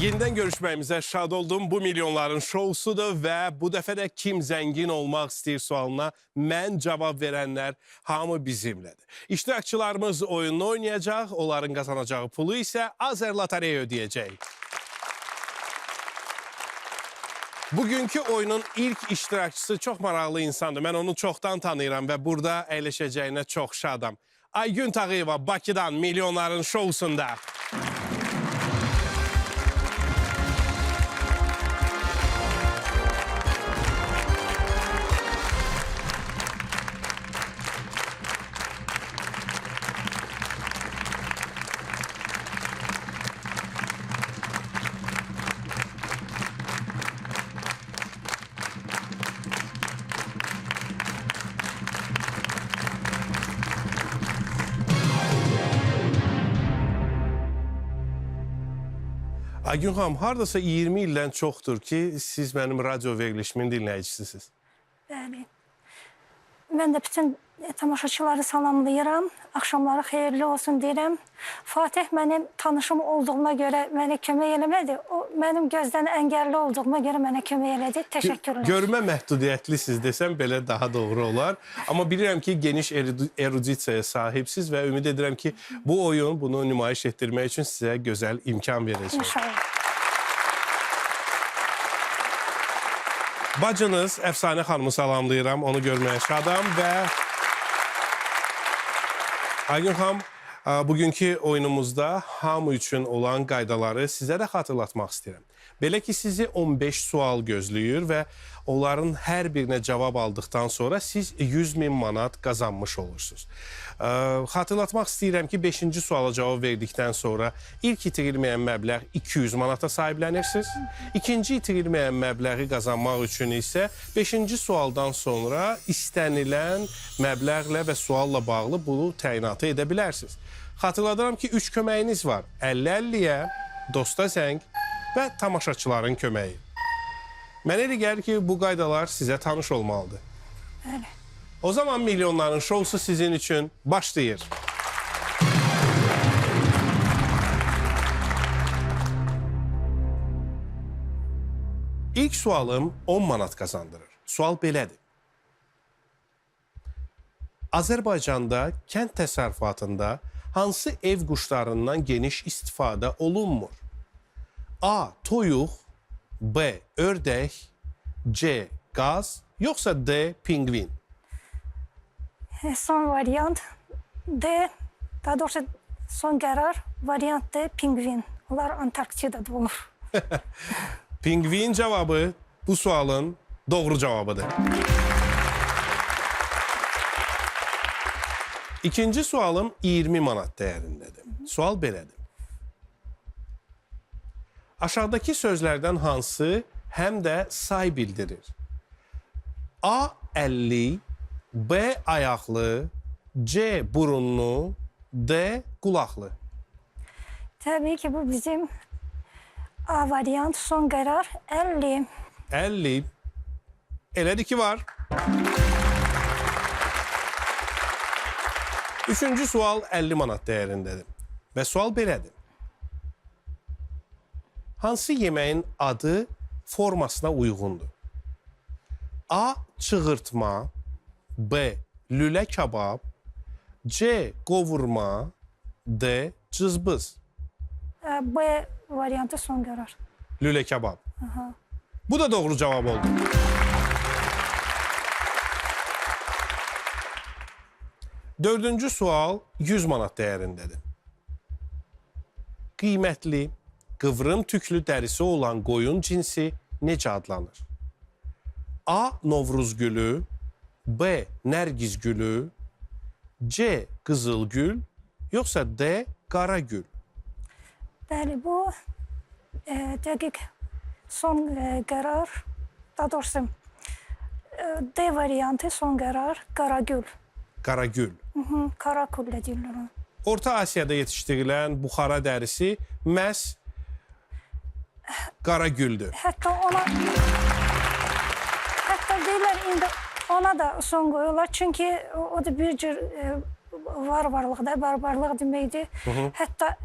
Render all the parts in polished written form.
Yenidən görüşməyimizə şad oldum. Bu milyonların şousudur və bu dəfə də kim zəngin olmaq istəyir sualına mən cavab verənlər hamı bizimlədir. İştirakçılarımız oyununu oynayacaq, onların qazanacağı pulu isə Azərlotereya ödəyəcək. Bugünkü oyunun ilk iştirakçısı çox maraqlı insandır. Mən onu çoxdan tanıyıram və burada əyləşəcəyinə çox şadam. Aygün Tağıyeva Bakıdan Milyonların şousunda. Aygün xanım, hardasa 20 ildən çoxdur ki, siz mənim radio verilişimin dinləyicisiniz. Bəli. Mən də bütün tamaşaçıları salamlayıram. Axşamları xeyirli olsun deyirəm. Fatih mənim tanışım olduğuma görə mənə kömək eləmədi. O mənim gözdən əngəlli olduğuma görə mənə kömək elədi. Təşəkkürlər. Görmə məhdudiyyətlisiz desəm belə daha doğru olar. Amma bilirəm ki, geniş erudisiyaya sahibsiz və ümid edirəm ki, bu oyun bunu nümayiş etdirmək üçün sizə gözəl imkan verəcək. İnşallah. Bacınız Əfsanə xanımı salamlayıram. Onu görməyə şadam və Aygün xanım, bugünkü oyunumuzda hamı üçün olan qaydaları sizə də xatırlatmaq istəyirəm. Belə ki, sizi 15 sual gözləyir və onların hər birinə cavab aldıqdan sonra siz 100 min manat qazanmış olursunuz. Xatırlatmaq istəyirəm ki, 5-ci suala cavab verdikdən sonra ilk itirilməyən məbləğ 200 manata sahiblənirsiniz. İkinci itirilməyən məbləği qazanmaq üçün isə 5-ci sualdan sonra istənilən məbləğlə və sualla bağlı bunu təyinatı edə bilərsiniz. Xatırladıram ki, 3 köməyiniz var. 50-50-yə, dosta zəng və tamaşaçıların köməyi. Mənə elə gəlir ki, bu qaydalar sizə tanış olmalıdır. Bəli. O zaman milyonların şousu sizin üçün başlayır. İlk sualım 10 manat qazandırır. Sual belədir. Azərbaycanda kənd təsərrüfatında hansı ev quşlarından geniş istifadə olunmur? A. Toyuq, B. Ördək, C. Qaz, yoxsa D. Pingvin? Son variant D. Daha doğrusu son qərar variant D pingvin. Onlar Antarktidada olur. Pingvin cavabı bu sualın doğru cavabıdır. İkinci sualım 20 manat dəyərindədir. Sual belədir. Aşağıdakı sözlərdən hansı həm də say bildirir? A. 50, B. Ayaqlı, C. Burunlu, D. Qulaqlı. Təbii ki, bu bizim A variant son qərar 50. 50. Elədir ki var. Üçüncü sual 50 manat dəyərindədir. Və sual belədir. Hansı yeməyin adı formasına uyğundur? A. Çığırtma, B. Lülə kabab, C. Qovurma, D. Cızbız. B variantı son qərar. Lülə kabab. Bu da doğru cavab oldu. Dördüncü sual 100 manat dəyərindədir. Qiymətli, qıvrım tüklü dərisi olan qoyun cinsi necə adlanır? A. Novruz gülü, B. Nərgiz gülü, C. Qızıl gül, yoxsa D. Qara gül? Bəli, bu dəqiq son qərar, daha doğrusu D variantı son qərar Qaragül. Qara gül. Hı, Karakül də deyirlər ona. Orta Asiyada yetişdirilən buxara dərisi məhz qara güldür. Hətta ona hətta deyirlər indi ona da son qoyurlar. Çünki o da bir cür varvarlıqdır, barbarlıq deməkdir. Hətta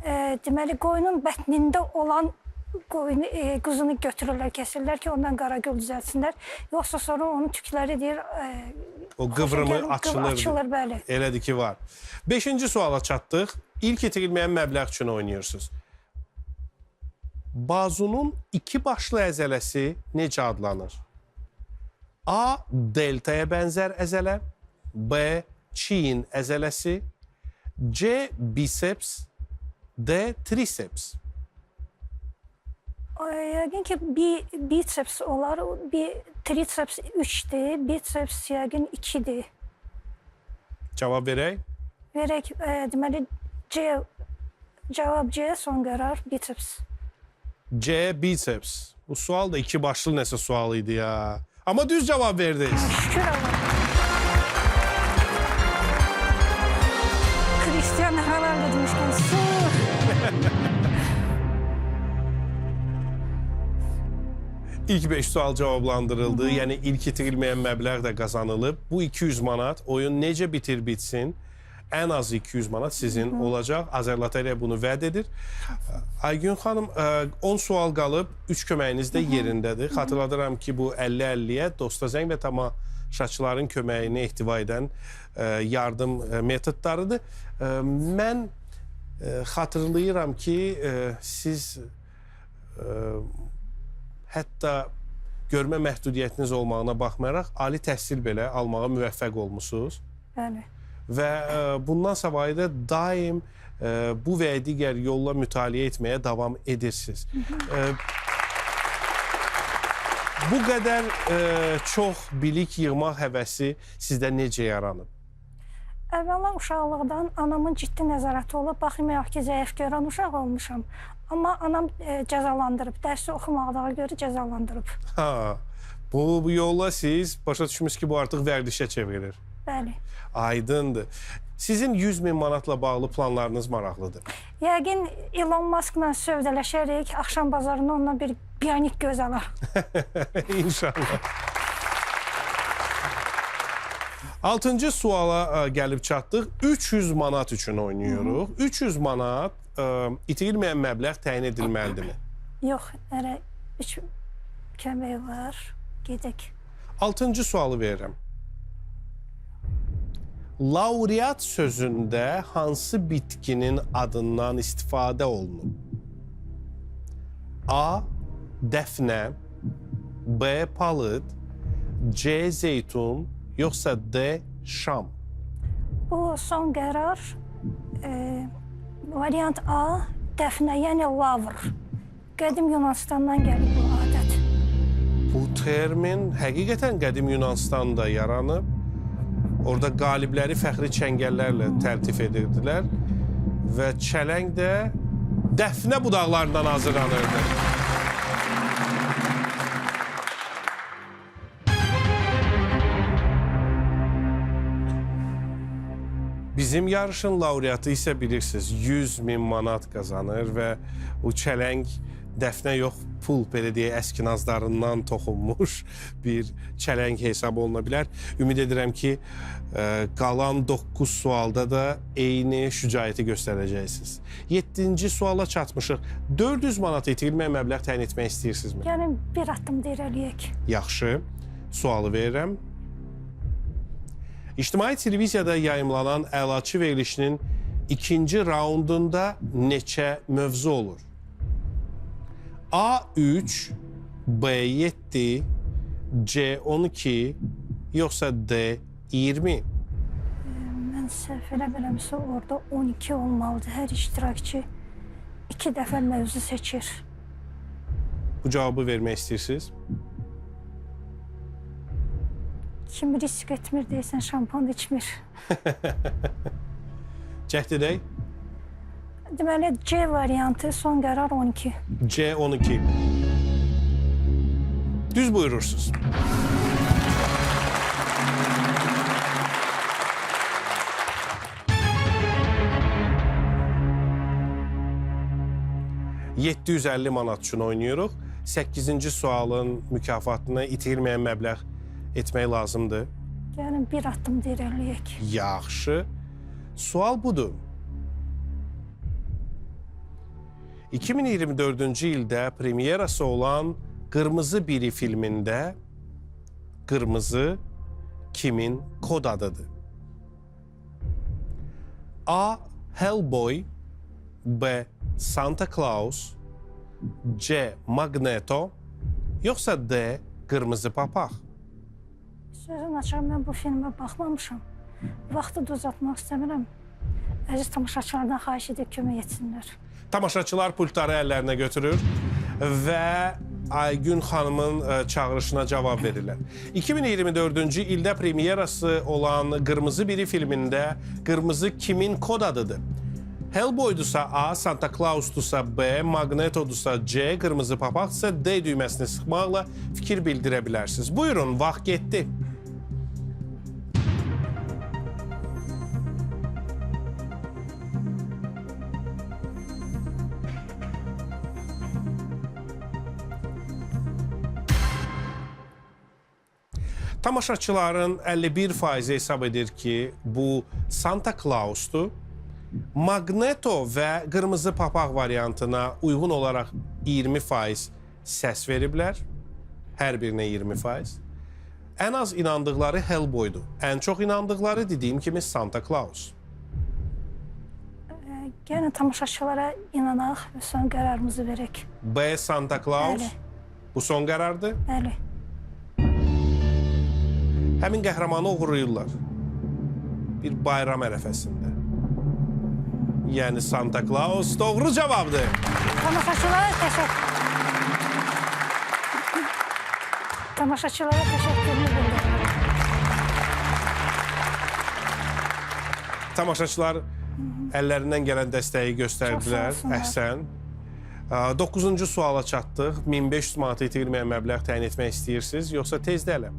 deməli qoyunun bətnində olan Qoyunu, quzunu götürürlər, kəsirlər ki, ondan qaragöl düzəltsinlər. Yoxsa sonra onun tükləri deyir, O qıvrımı xoşa gəlib açılır. Açılır, bəli. Elədir ki var. 5-ci suala çatdıq. İlk itirilməyən məbləğ üçün oynayırsınız. Bazunun iki başlı əzələsi necə adlanır? A. Deltaya bənzər əzələ. B. Çiyin əzələsi. C. Biceps. D. Triceps. Yəqin ki, biceps olar, bir triceps 3-dür, biceps yəqin 2-dir. Cavab verək. Verək, deməli, C, cavab C, son qərar biceps. C. Biceps. Bu sual da iki başlı nəsə sual idi ya. Amma düz cavab verdiniz. Şükür Allah. Cristiano Ronaldo demişkən, su. İlk 5 sual cavablandırıldı. Yəni ilk itirilməyən məbləğ də qazanılıb. Bu 200 manat oyun necə bitir bitsin, ən az 200 manat sizin olacaq. Azərloteriya bunu vəd edir. Aygün xanım, 10 sual qalıb, 3 köməyiniz də yerindədir. Xatırladıram ki, bu 50-50-yə dosta zəng və tamaşaçıların köməyini ehtiva edən yardım metodlarıdır. Mən xatırlayıram ki, siz hətta görmə məhdudiyyətiniz olmağına baxmayaraq ali təhsil belə almağa müvəffəq olmusunuz. Bəli. Və bundan savayı da daim bu və ya digər yolla mütaliə etməyə davam edirsiniz. Bu qədər çox bilik yığmaq həvəsi sizdə necə yaranıb? Əvvəla uşaqlıqdan anamın ciddi nəzarəti olub, baxmayaraq ki, zəif görən uşaq olmuşam. Amma anam cəzalandırıb, dərsi oxumaqlığa görə cəzalandırıb. Ha, bu yolla siz başa düşmüsünüz ki, bu artıq vərdişə çevrilir. Bəli. Aydındır. Sizin 100 min manatla bağlı planlarınız maraqlıdır. Yəqin Elon Muskla sövdələşərik, axşam bazarında ondan bir bionik göz alar. İnşallah. Altıncı suala gəlib çatdıq. 300 manat üçün oynayırıq. 300 manat itirilməyən məbləğ təyin edilməlidirmi? Yox, hələ 3 kömək var. Gedək. Altıncı sualı verirəm. Laureat sözündə hansı bitkinin adından istifadə olunub? A. Dəfnə, B. Palıd, C. Zeytun, yoxsa D. Şam? Bu son qərar variant A, dəfnə, yəni lavr. Qədim Yunanistandan gəlib bu adət. Bu termin həqiqətən qədim Yunanistanda yaranıb. Orada qalibləri fəxri çəngəllərlə təltif edirdilər və çələng də dəfnə budaqlarından hazırlanırdı. Bizim yarışın laureatı isə bilirsiniz 100 min manat qazanır və o çələng dəfnə yox, pul belə deyək, əskinazlarından toxunmuş bir çələng hesab oluna bilər. Ümid edirəm ki, qalan 9 sualda da eyni şücaəti göstərəcəksiniz. 7-ci suala çatmışıq. 400 manat itirilməyən məbləğ təyin etmək istəyirsinizmi? Yəni bir addım da irəliləyək. Yaxşı, sualı verirəm. İctimai televiziyada yayımlanan əlaçı verilişinin ikinci raundunda neçə mövzu olur? A3, B7, C12, yoxsa D20? Mən səhv eləmirəmsə orada 12 olmalıdır. Hər iştirakçı 2 dəfə mövzu seçir. Bu cavabı vermək istəyirsiniz? Kim risk etmir deyəsən şampan içmir. Cəhd edək. Deməli C variantı son qərar 12. C12. Düz buyurursunuz. ...750 manat üçün oynayırıq. 8-ci sualın mükafatını itirilməyən məbləğ etmək lazımdır. Yəni bir addım da irəliləyək. Yaxşı. Sual budur. 2024-cü ildə premyerası olan Qırmızı Biri filmində qırmızı kimin kod adıdır? A. Hellboy, B. Santa Claus, C. Magneto, yoxsa D. Qırmızı Papaq? Sözün açığı mən bu filmə baxmamışam. Vaxtı da uzatmaq istəmirəm. Əziz tamaşaçılardan xahiş edib kömək etsinlər. Tamaşaçılar pultları əllərinə götürür və Aygün xanımın çağırışına cavab verirlər. 2024-cü ildə premyerası olan Qırmızı Biri filmində qırmızı kimin kod adıdır? Hellboydursa A, Santa Clausdursa B, Magnetodursa C, Qırmızı Papaqdırsa D düyməsini sıxmaqla fikir bildirə bilərsiniz. Buyurun, vaxt getdi. Tamaşaçıların 51% hesab edir ki, bu Santa Claus'dur. Magneto və Qırmızı Papaq variantına uyğun olaraq 20% səs veriblər. Hər birinə 20%. Ən az inandıqları Hellboy'dur. Ən çox inandıqları dediyim kimi Santa Claus. Gəlin tamaşaçılara inanaq və son qərarımızı verək. B. Santa Claus. Bəli. Bu son qərardır. Bəli. Həmin qəhrəmanı oğurlayırlar. Bir bayram ərəfəsində. Yəni Santa Claus doğru cavabdır. Tamaşaçılara təşəkkürümü bildirirəm. Tamaşaçılar əllərindən gələn dəstəyi göstərdilər. Əhsən. 9-cu suala çatdıq. 1500 manata itirilməyən məbləğ təyin etmək istəyirsiniz, yoxsa tez də elə?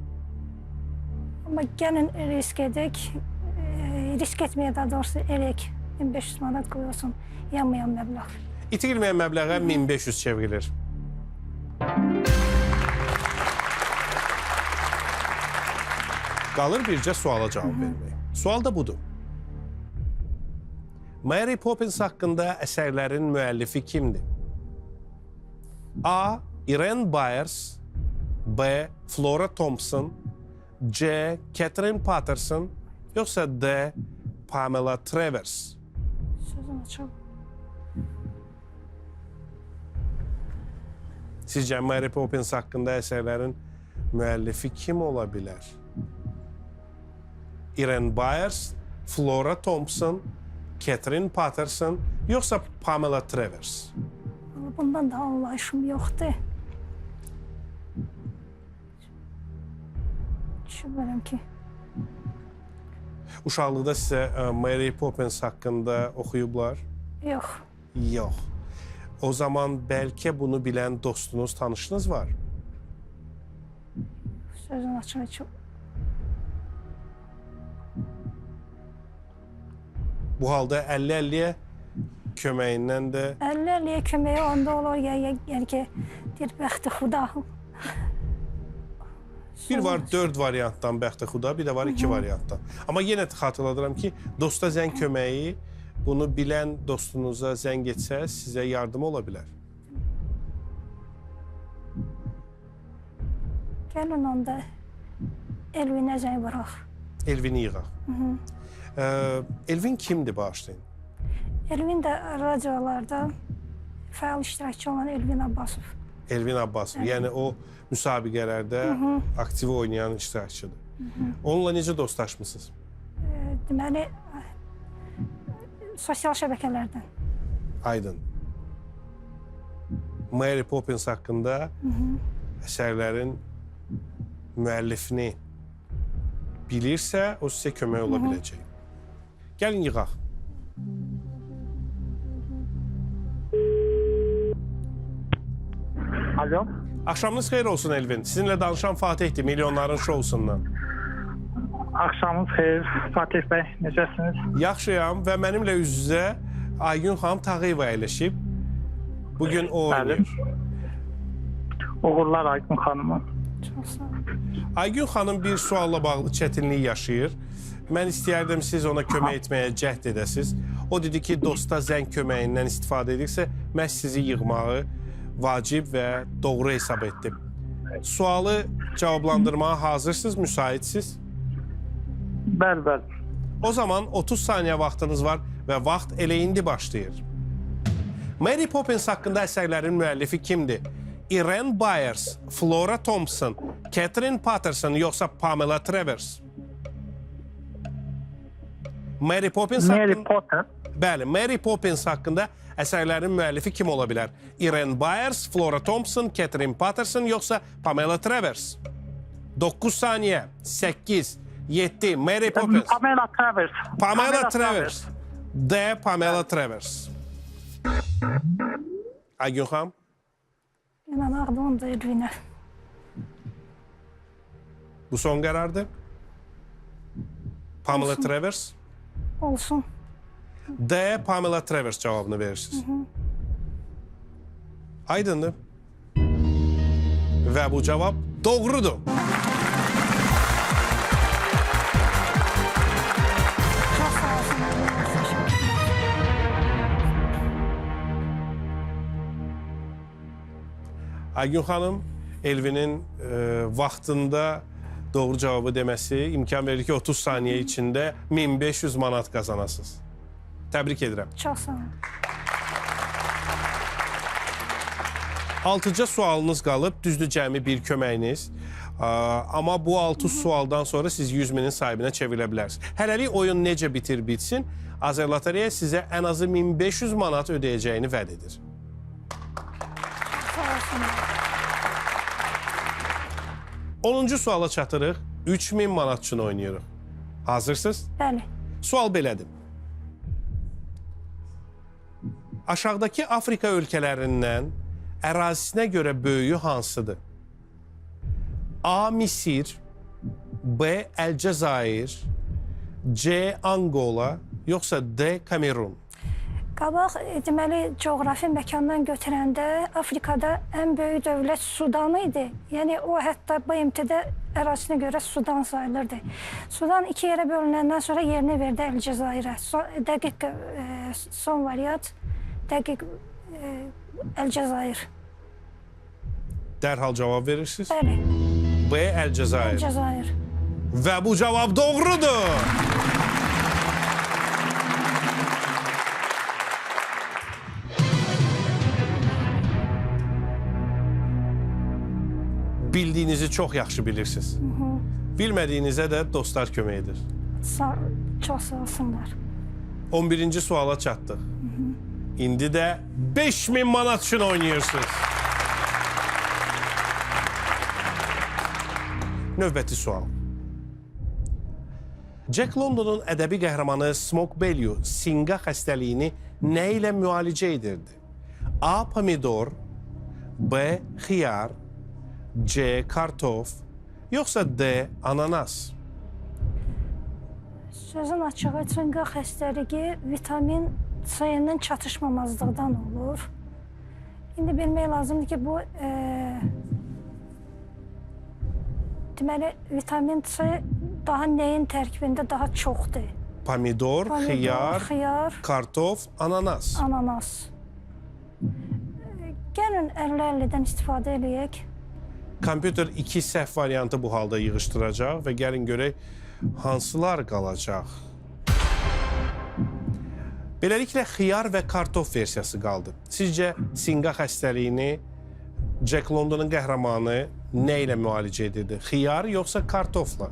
Amma gəlin risk edək. Risk etməyə daha doğrusu eləyək. 1500 manat qoyulsun. Yanmayan məbləğ. İtirilməyən məbləğə 1500 çevrilir. Qalır bircə suala cavab vermək. Sual da budur. Mary Poppins haqqında əsərlərin müəllifi kimdir? A. Irene Byers, B. Flora Thompson, C. Catherine Patterson, yoxsa D. Pamela Travers? Sözün açıq. Sizcə Mary Poppins haqqında əsərlərin müəllifi kim ola bilər? Irene Byers, Flora Thompson, Catherine Patterson, yoxsa Pamela Travers? Bundan daha anlayışım yoxdur. Düşünmürəm ki. Uşaqlıqda sizə Mary Poppins haqqında oxuyublar? Yox. Yox. O zaman bəlkə bunu bilən dostunuz, tanışınız var? Sözün açığı çox. Bu halda 50-50-yə köməyindən də 50-50-yə köməyi onda olur, yəni ki, deyir bəxti xuda. Bir var 4 variantdan bəxti xuda, bir də var 2 variantdan. Amma yenə xatırladıram ki, dosta zəng köməyi bunu bilən dostunuza zəng etsə sizə yardım ola bilər. Gəlin onda Elvinə zəng vuraq. Elvini yığaq. Elvin kimdir bağışlayın? Elvin də radiolarda fəal iştirakçı olan Elvin Abbasov. Elvin Abbasov. Yəni o müsabiqələrdə aktiv oynayan iştirakçıdır. Onunla necə dostlaşmısınız? Deməli, sosial şəbəkələrdən. Aydın. Mary Poppins haqqında əsərlərin müəllifini bilirsə, o sizə kömək ola biləcək. Gəlin yığaq. Alo. Axşamınız xeyir olsun Elvin. Sizinlə danışan Fatihdir, Milyonların şousundan. Axşamınız xeyir Fatih bəy, necəsiniz? Yaxşıyam və mənimlə üz-üzə Aygün xanım Tağıyeva əyləşib. Bugün o oynayır. Uğurlar Aygün xanıma. Çox sağ olun. Aygün xanım bir sualla bağlı çətinlik yaşayır. Mən istəyərdim siz ona kömək etməyə cəhd edəsiniz. O dedi ki, dosta zəng köməyindən istifadə edirsə, məhz sizi yığmağı vacib və doğru hesab etdim. Sualı cavablandırmağa hazırsınız, müsaitsiz? Bəli, bəli. O zaman 30 saniyə vaxtınız var və vaxt elə indi başlayır. Mary Poppins haqqında əsərlərin müəllifi kimdir? Irene Byers, Flora Thompson, Catherine Patterson yoxsa Pamela Travers? Mary Poppins Mary haqqında... Potter. Bəli, Mary Poppins haqqında əsərlərin müəllifi kim ola bilər? Irene Byers, Flora Thompson, Catherine Patterson yoxsa Pamela Travers? 9 saniyə, 8, 7, Mary Poppins. Pamela Travers. Pamela Travers. D. Pamela Travers. Aygün xanım, İnanardım onu da Elvinə. bu son qərardır. Pamela Travers. Olsun. D. Pamela Travers cavabını verirsiniz. Aydındır. Və bu cavab doğrudur. Çox sağ olsun. Elvinə, təşəkkürlər. Aygün xanım, Elvinin vaxtında doğru cavabı deməsi imkan verir ki, 30 saniyə içində 1500 manat qazanasınız. Təbrik edirəm. Çox sağ olun. Altıca sualınız qalıb, düzdür cəmi bir köməyiniz. Amma bu 6 sualdan sonra siz 100 minin sahibinə çevrilə bilərsiniz. Hələlik oyun necə bitir bitsin, Azərlotereya sizə ən azı 1500 manat ödəyəcəyini vəd edir. Sağ olsunlar. 10-cu suala çatırıq. 3000 manat üçün oynayırıq. Hazırsınız? Bəli. Sual belədir. Aşağıdakı Afrika ölkələrindən ərazisinə görə böyüyü hansıdır? A. Misir, B. Əlcəzair, C. Angola, yoxsa D. Kamerun? Qabaq deməli coğrafi məkandan götürəndə Afrikada ən böyük dövlət Sudan idi. Yəni o hətta BMT-də ərazisinə görə Sudan sayılırdı. Sudan iki yerə bölünəndən sonra yerini verdi Əlcəzairə. Dəqiq son variant dəqiq Əlcəzair. Dərhal cavab verirsiniz. Bəli, B. Əlcəzair. Əlcəzair. Və bu cavab doğrudur. Bildiyinizi çox yaxşı bilirsiniz. Bilmədiyinizə də dostlar kömək edir. Çox sağ olsunlar. 11-ci suala çatdıq. İndi də 5000 manat üçün oynayırsınız. Növbəti sual. Jack Londonun ədəbi qəhrəmanı Smoke Bellew sinqa xəstəliyini nə ilə müalicə edirdi? A. Pomidor, B. Xiyar, C. Kartof, yoxsa D. Ananas? Sözün açığı çınqa xəstəliyi vitamin C-nin çatışmamazlıqdan olur. İndi bilmək lazımdır ki, bu deməli vitamin C daha nəyin tərkibində daha çoxdur? Pomidor, Pomidor, xiyar, xiyar, kartof, ananas. ananas. Gəlin 50-50-dən istifadə eləyək. Kompüter iki səhv variantı bu halda yığışdıracaq və gəlin görək hansılar qalacaq. Beləliklə xiyar və kartof versiyası qaldı. Sizcə sinqa xəstəliyini Jack Londonun qəhrəmanı nə ilə müalicə edirdi? Xiyar yoxsa kartofla?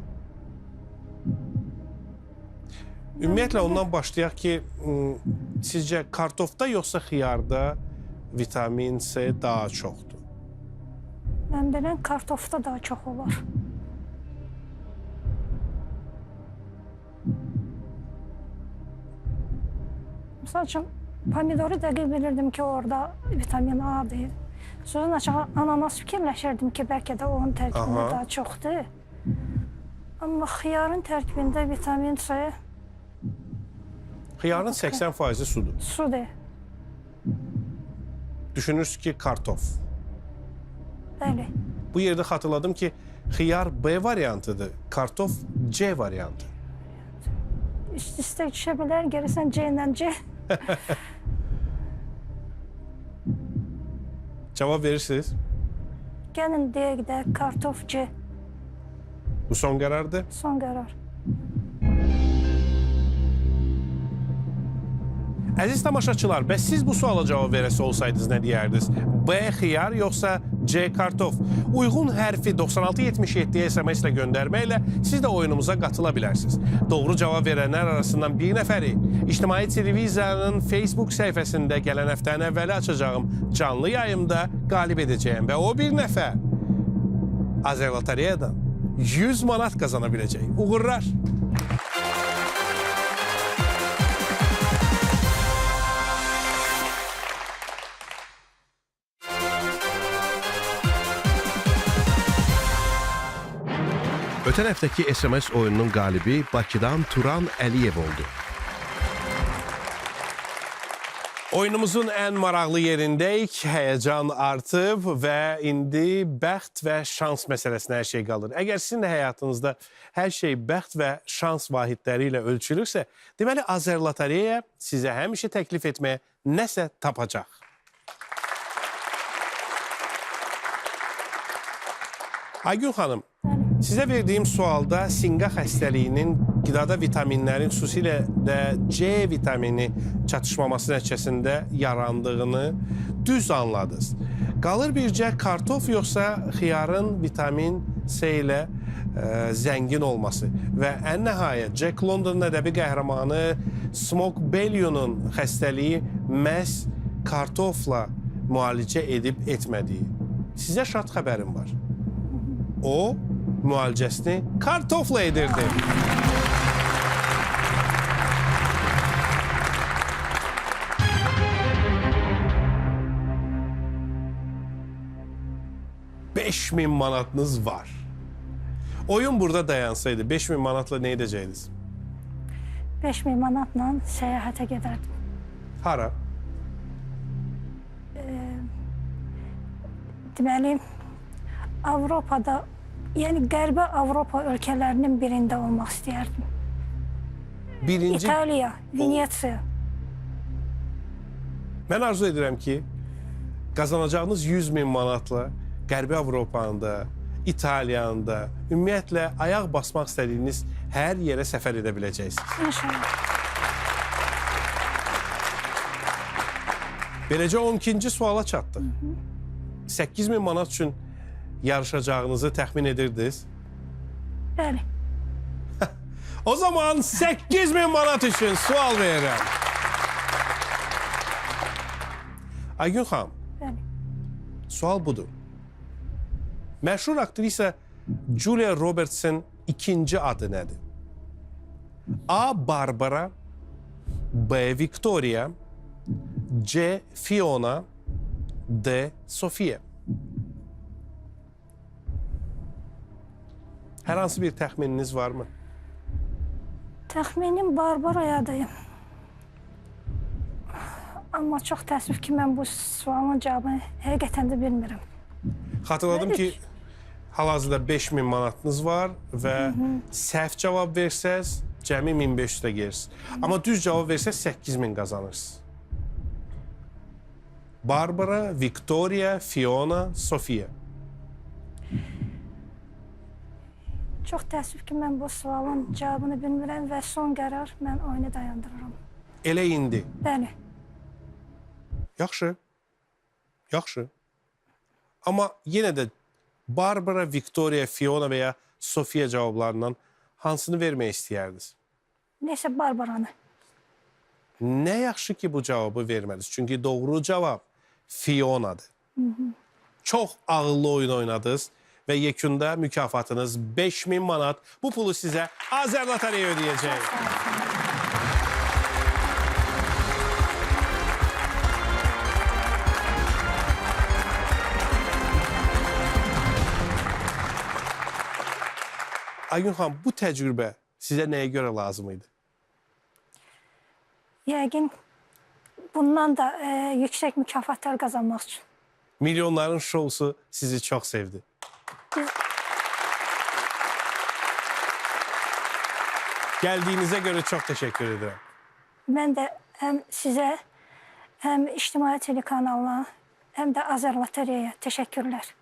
Ümumiyyətlə ondan başlayaq ki, sizcə kartofda yoxsa xiyarda vitamin C daha çoxdur? Mən bilən kartofda daha çox olar. Misal üçün, pomidoru dəqiq bilirdim ki, orada vitamin A-dır. Sözün açığı ananas fikirləşirdim ki, bəlkə də onun tərkibində daha çoxdur. Amma xiyarın tərkibində vitamin C Xiyarın 80% sudur. sudur. Düşünürsünüz ki, kartof. Bəli. Bu yerdə xatırladım ki, xiyar B variantıdır, kartof C variantı. Üst üstə düşə bilər, görəsən C ilə C. Cavab verirsiniz? Gəlin deyək də kartof C. Bu son qərardır. Son qərar. Əziz tamaşaçılar, bəs siz bu suala cavab verəsi olsaydınız nə deyərdiniz? B xiyar yoxsa C kartof? Uyğun hərfi 9677-yə SMS ilə göndərməklə siz də oyunumuza qatıla bilərsiniz. Doğru cavab verənlər arasından bir nəfəri İctimai Televiziyanın Facebook səhifəsində gələn həftənin əvvəli açacağım canlı yayımda qalib edəcəyəm və o bir nəfər Azərlotereyadan 100 manat qazana biləcək. Uğurlar! Ötən həftəki SMS oyununun qalibi Bakıdan Turan Əliyev oldu. Oyunumuzun ən maraqlı yerindəyik. Həyəcan artıb və indi bəxt və şans məsələsinə hər şey qalır. Əgər sizin də həyatınızda hər şey bəxt və şans vahidləri ilə ölçülürsə, deməli Azərlotereya sizə həmişə təklif etməyə nəsə tapacaq. Aygün xanım, sizə verdiyim sualda sinqa xəstəliyinin qidada vitaminlərin, xüsusilə də C vitamini çatışmaması nəticəsində yarandığını düz anladınız. Qalır bircə kartof yoxsa xiyarın vitamin C ilə zəngin olması və ən nəhayət Jack Londonun ədəbi qəhrəmanı Smoke Bellion'un xəstəliyi məhz kartofla müalicə edib etmədiyi. Sizə şad xəbərim var. O müalicəsini kartofla edirdi. ...5000 manatınız var. Oyun burada dayansaydı 5000 manatla nə edəcəydiniz? 5000 manatla səyahətə gedərdim. Hara? Deməli, Avropada, yəni Qərbi Avropa ölkələrinin birində olmaq istəyərdim. Birinci... İtaliya, Venesiya. Mən arzu edirəm ki, qazanacağınız 100 min manatla Qərbi Avropanın da, İtaliyanın da, ümumiyyətlə ayaq basmaq istədiyiniz hər yerə səfər edə biləcəksiniz. İnşallah. Beləcə 12-ci suala çatdıq. 8000 manat üçün yarışacağınızı təxmin edirdiniz. Bəli. O zaman 8000 manat üçün sual verirəm. Aygün xanım, Bəli. sual budur. Məşhur aktrisa Julia Robertsin ikinci adı nədir? A. Barbara, B. Victoria, C. Fiona, D. Sofia. Hər hansı bir təxmininiz varmı? Təxminim Barbarayadır. Amma çox təəssüf ki, mən bu sualın cavabını həqiqətən də bilmirəm. Xatırladım ki, hal-hazırda 5000 manatınız var və səhv cavab versəz, cəmi 1500-də gerirsiniz. Amma düz cavab versəz 8000 qazanırsınız. Barbara, Victoria, Fiona, Sofia. Çox təəssüf ki, mən bu sualın cavabını bilmirəm və son qərar mən oyunu dayandırıram. Elə indi. Bəli. Yaxşı. Yaxşı. Amma yenə də Barbara, Victoria, Fiona və ya Sofia cavablarından hansını vermək istəyərdiniz? Neysə Barbaranı. Nə yaxşı ki bu cavabı vermədiniz. Çünki doğru cavab Fionadır. Çox ağıllı oyun oynadınız və yekunda mükafatınız 5000 manat. Bu pulu sizə Azərlotereya ödəyəcək. Aygün xanım, bu təcrübə sizə nəyə görə lazım idi? Yəqin bundan da yüksək mükafatlar qazanmaq üçün. Milyonların şousu sizi çox sevdi. Gəldiyinizə görə çox təşəkkür edirəm. Mən də Həm sizə, həm İctimai telekanalına, həm də Azərloteriyaya təşəkkürlər.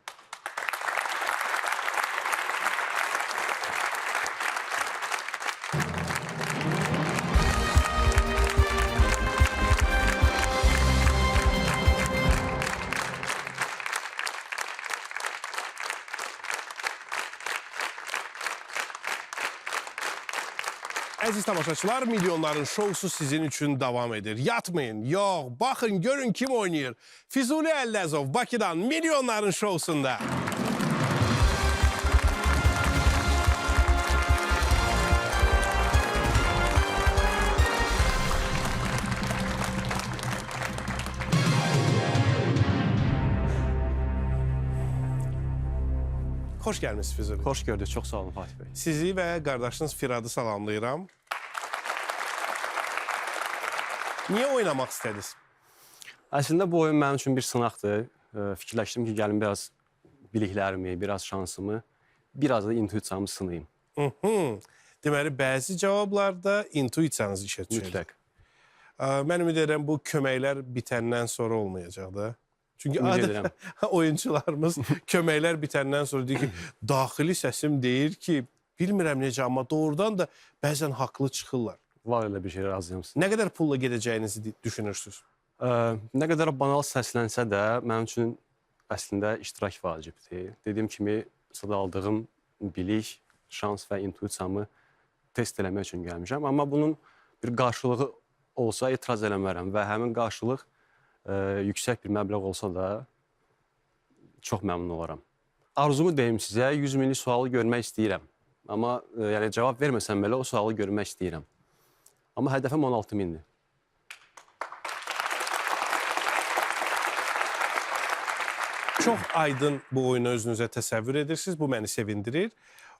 Əziz tamaşaçılar, milyonların şousu sizin üçün davam edir. Yatmayın, yox, baxın, görün kim oynayır. Füzuli Əlləzov Bakıdan milyonların şousunda. Xoş gəlmisiniz Füzuli. Xoş gördük. Çox sağ olun Fatih bəy. Sizi və qardaşınız Firadı salamlayıram. Niyə oynamaq istədiniz? Əslində bu oyun mənim üçün bir sınaqdır. Fikirləşdim ki, gəlim biraz biliklərimi, biraz şansımı, biraz da intuisiyamı sınayım. Hı. Deməli, bəzi cavablarda intuisiyanız işə düşür. Mütləq. Mən ümid edirəm bu köməklər bitəndən sonra olmayacaq da. Çünki Ümid adətən edirəm. oyunçularımız köməklər bitəndən sonra deyir ki, daxili səsim deyir ki, bilmirəm necə, amma doğrudan da bəzən haqlı çıxırlar. Var elə bir şey, razıyam sizə. Nə qədər pulla gedəcəyinizi düşünürsünüz? Nə qədər banal səslənsə də mənim üçün əslində iştirak vacibdir. Dediyim kimi, sada aldığım bilik, şans və intuisiyamı test eləmək üçün gəlmişəm. Amma bunun bir qarşılığı olsa etiraz eləmərəm və həmin qarşılıq yüksək bir məbləğ olsa da çox məmnun olaram. Arzumu deyim sizə, 100 minlik sualı görmək istəyirəm. Amma yəni cavab verməsəm belə o sualı görmək istəyirəm. Amma hədəfim 16 mindir. Çox aydın bu oyunu özünüzə təsəvvür edirsiniz. Bu məni sevindirir.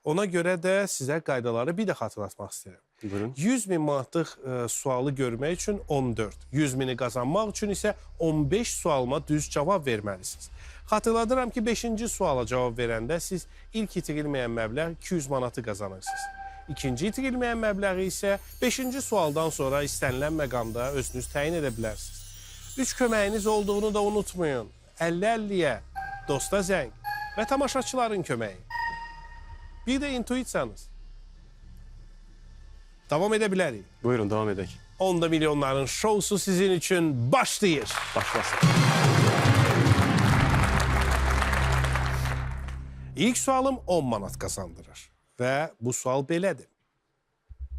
Ona görə də sizə qaydaları bir də xatırlatmaq istəyirəm. Buyurun. 100 min manatlıq sualı görmək üçün 14, 100 mini qazanmaq üçün isə 15 sualıma düz cavab verməlisiniz. Xatırladıram ki, 5-ci suala cavab verəndə siz ilk itirilməyən məbləğ 200 manatı qazanırsınız. İkinci itirilməyən məbləği isə 5-ci sualdan sonra istənilən məqamda özünüz təyin edə bilərsiniz. 3 köməyiniz olduğunu da unutmayın. 50-50-yə, dosta zəng və tamaşaçıların köməyi. Bir də intuisiyanız. Davam edə bilərik. Buyurun, davam edək. Onda milyonların şousu sizin üçün başlayır. Başlasın. İlk sualım 10 manat qazandırır və bu sual belədir.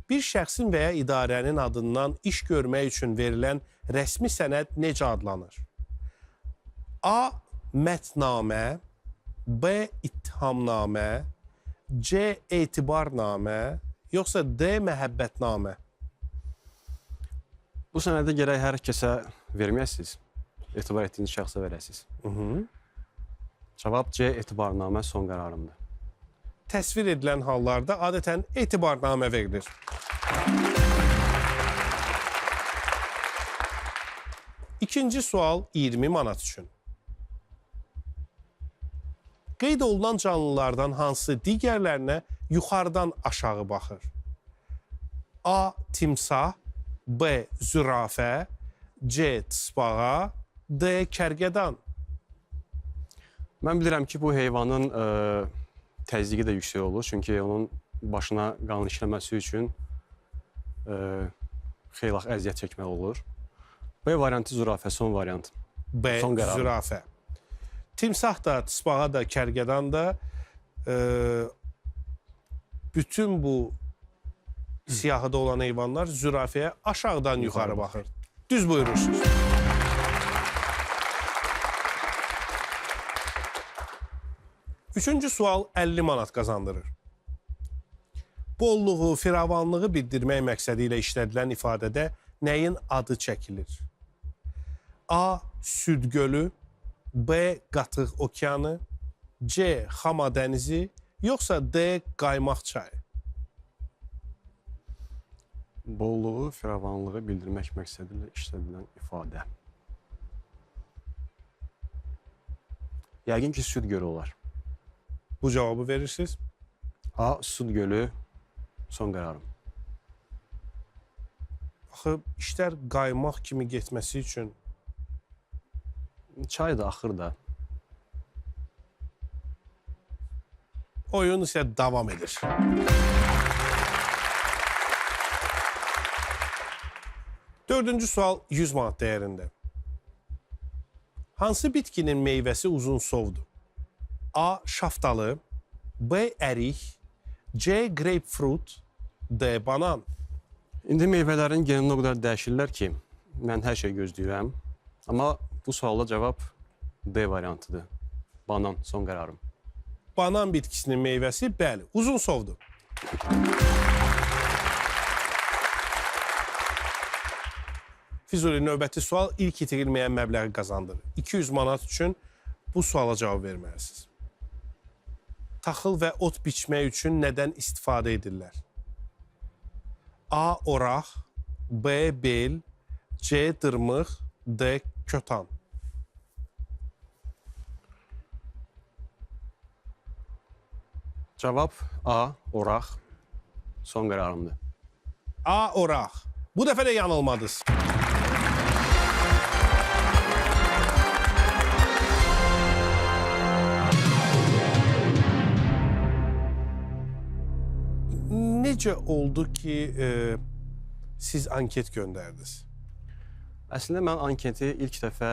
Bir şəxsin və ya idarənin adından iş görmək üçün verilən rəsmi sənəd necə adlanır? A. Mətnamə, B. İttihamnamə, C. Etibarnamə, yoxsa D. Məhəbbətnamə? Bu sənədi gərək hər kəsə verməyəsiniz. Etibar etdiyiniz şəxsə verəsiniz. Cavab C. Etibarnamə son qərarımdır. Təsvir edilən hallarda adətən etibarnamə verilir. İkinci sual 20 manat üçün. Qeyd olunan canlılardan hansı digərlərinə yuxarıdan aşağı baxır? A. Timsah, B. Zürafə, C. Tısbağa, D. Kərgədan. Mən bilirəm ki, bu heyvanın təzyiqi də yüksək olur. Çünki onun başına qan işləməsi üçün xeyli əziyyət çəkməli olur. B variantı zürafə, son variant. B. Son qərarım. Zürafə. Timsah da, tısbağa da, kərgədan da bütün bu siyahıda olan heyvanlar zürafəyə aşağıdan yuxarı baxır. Düz buyurursunuz. Üçüncü sual 50 manat qazandırır. Bolluğu, firavanlığı bildirmək məqsədi ilə işlədilən ifadədə nəyin adı çəkilir? A. Süd gölü, B. Qatıq okeanı, C. Xama dənizi, yoxsa D. Qaymaq çayı? Bolluğu, firavanlığı bildirmək məqsədi ilə işlədilən ifadə. Yəqin ki, süd gölü olar. Bu cavabı verirsiniz. A. Süd gölü son qərarım. Axı işlər qaymaq kimi getməsi üçün Çay da axır da. Oyun isə davam edir. Dördüncü sual 100 manat dəyərində. Hansı bitkinin meyvəsi uzunsovdur? A. Şaftalı, B. Ərik, C. Grapefruit, D. Banan. İndi meyvələrin genini o qədər dəyişirlər ki, mən hər şey gözləyirəm. Amma bu suala cavab D variantıdır. Banan son qərarım. Banan bitkisinin meyvəsi bəli, uzunsovdur. Füzuli, növbəti sual ilk itirilməyən məbləği qazandırır. 200 manat üçün bu suala cavab verməlisiniz. Taxıl və ot biçmək üçün nədən istifadə edirlər? A. Oraq, B. Bel, C. Dırmıq, D. Kötan. Cavab A, oraq. Son qərarımdır. A. Oraq. Bu dəfə də yanılmadınız. Necə oldu ki, siz anket göndərdiniz? Əslində mən anketi ilk dəfə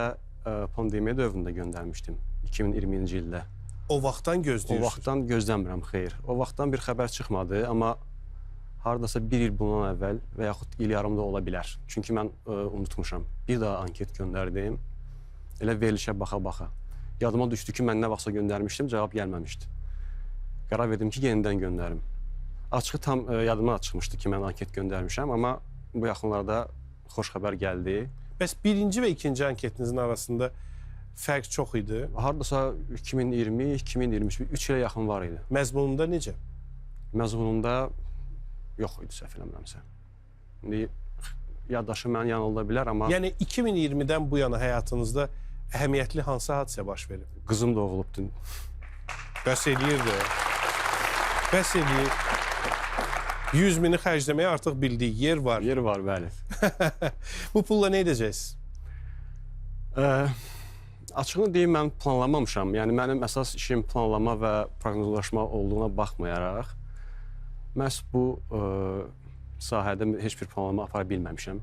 pandemiya dövründə göndərmişdim 2020-ci ildə. O vaxtdan O gözləyirsiniz. vaxtdan gözləmirəm, xeyr. O vaxtdan bir xəbər çıxmadı, amma hardasa bir il bundan əvvəl və yaxud il yarım da ola bilər. Çünki mən unutmuşam. Bir daha anket göndərdim. Elə verilişə baxa-baxa. Yadıma düşdü ki, mən nə vaxtsa göndərmişdim, cavab gəlməmişdi. Qərar verdim ki, yenidən göndərim. Açığı tam yadıma çıxmışdı ki, mən anket göndərmişəm, amma bu yaxınlarda xoş xəbər gəldi. Bəs birinci və ikinci anketinizin arasında fərq çox idi. Hardasa 2020, 2023, 3 ilə yaxın var idi. Məzmununda necə? Məzmununda yox idi səhv eləmirəmsə. İndi yaddaşım məni yanılda bilər, amma Yəni 2020-dən bu yana həyatınızda əhəmiyyətli hansı hadisə baş verib? Qızım doğulubdu. Bəs eləyirdi. Bəs eləyir. 100 mini xərcləməyə artıq bildiyi yer var. Yer var, bəli. Bu pulla nə edəcəksiniz? Açığını deyim, mən planlamamışam. Yəni mənim əsas işim planlama və proqnozlaşma olduğuna baxmayaraq, məhz bu sahədə heç bir planlama apara bilməmişəm.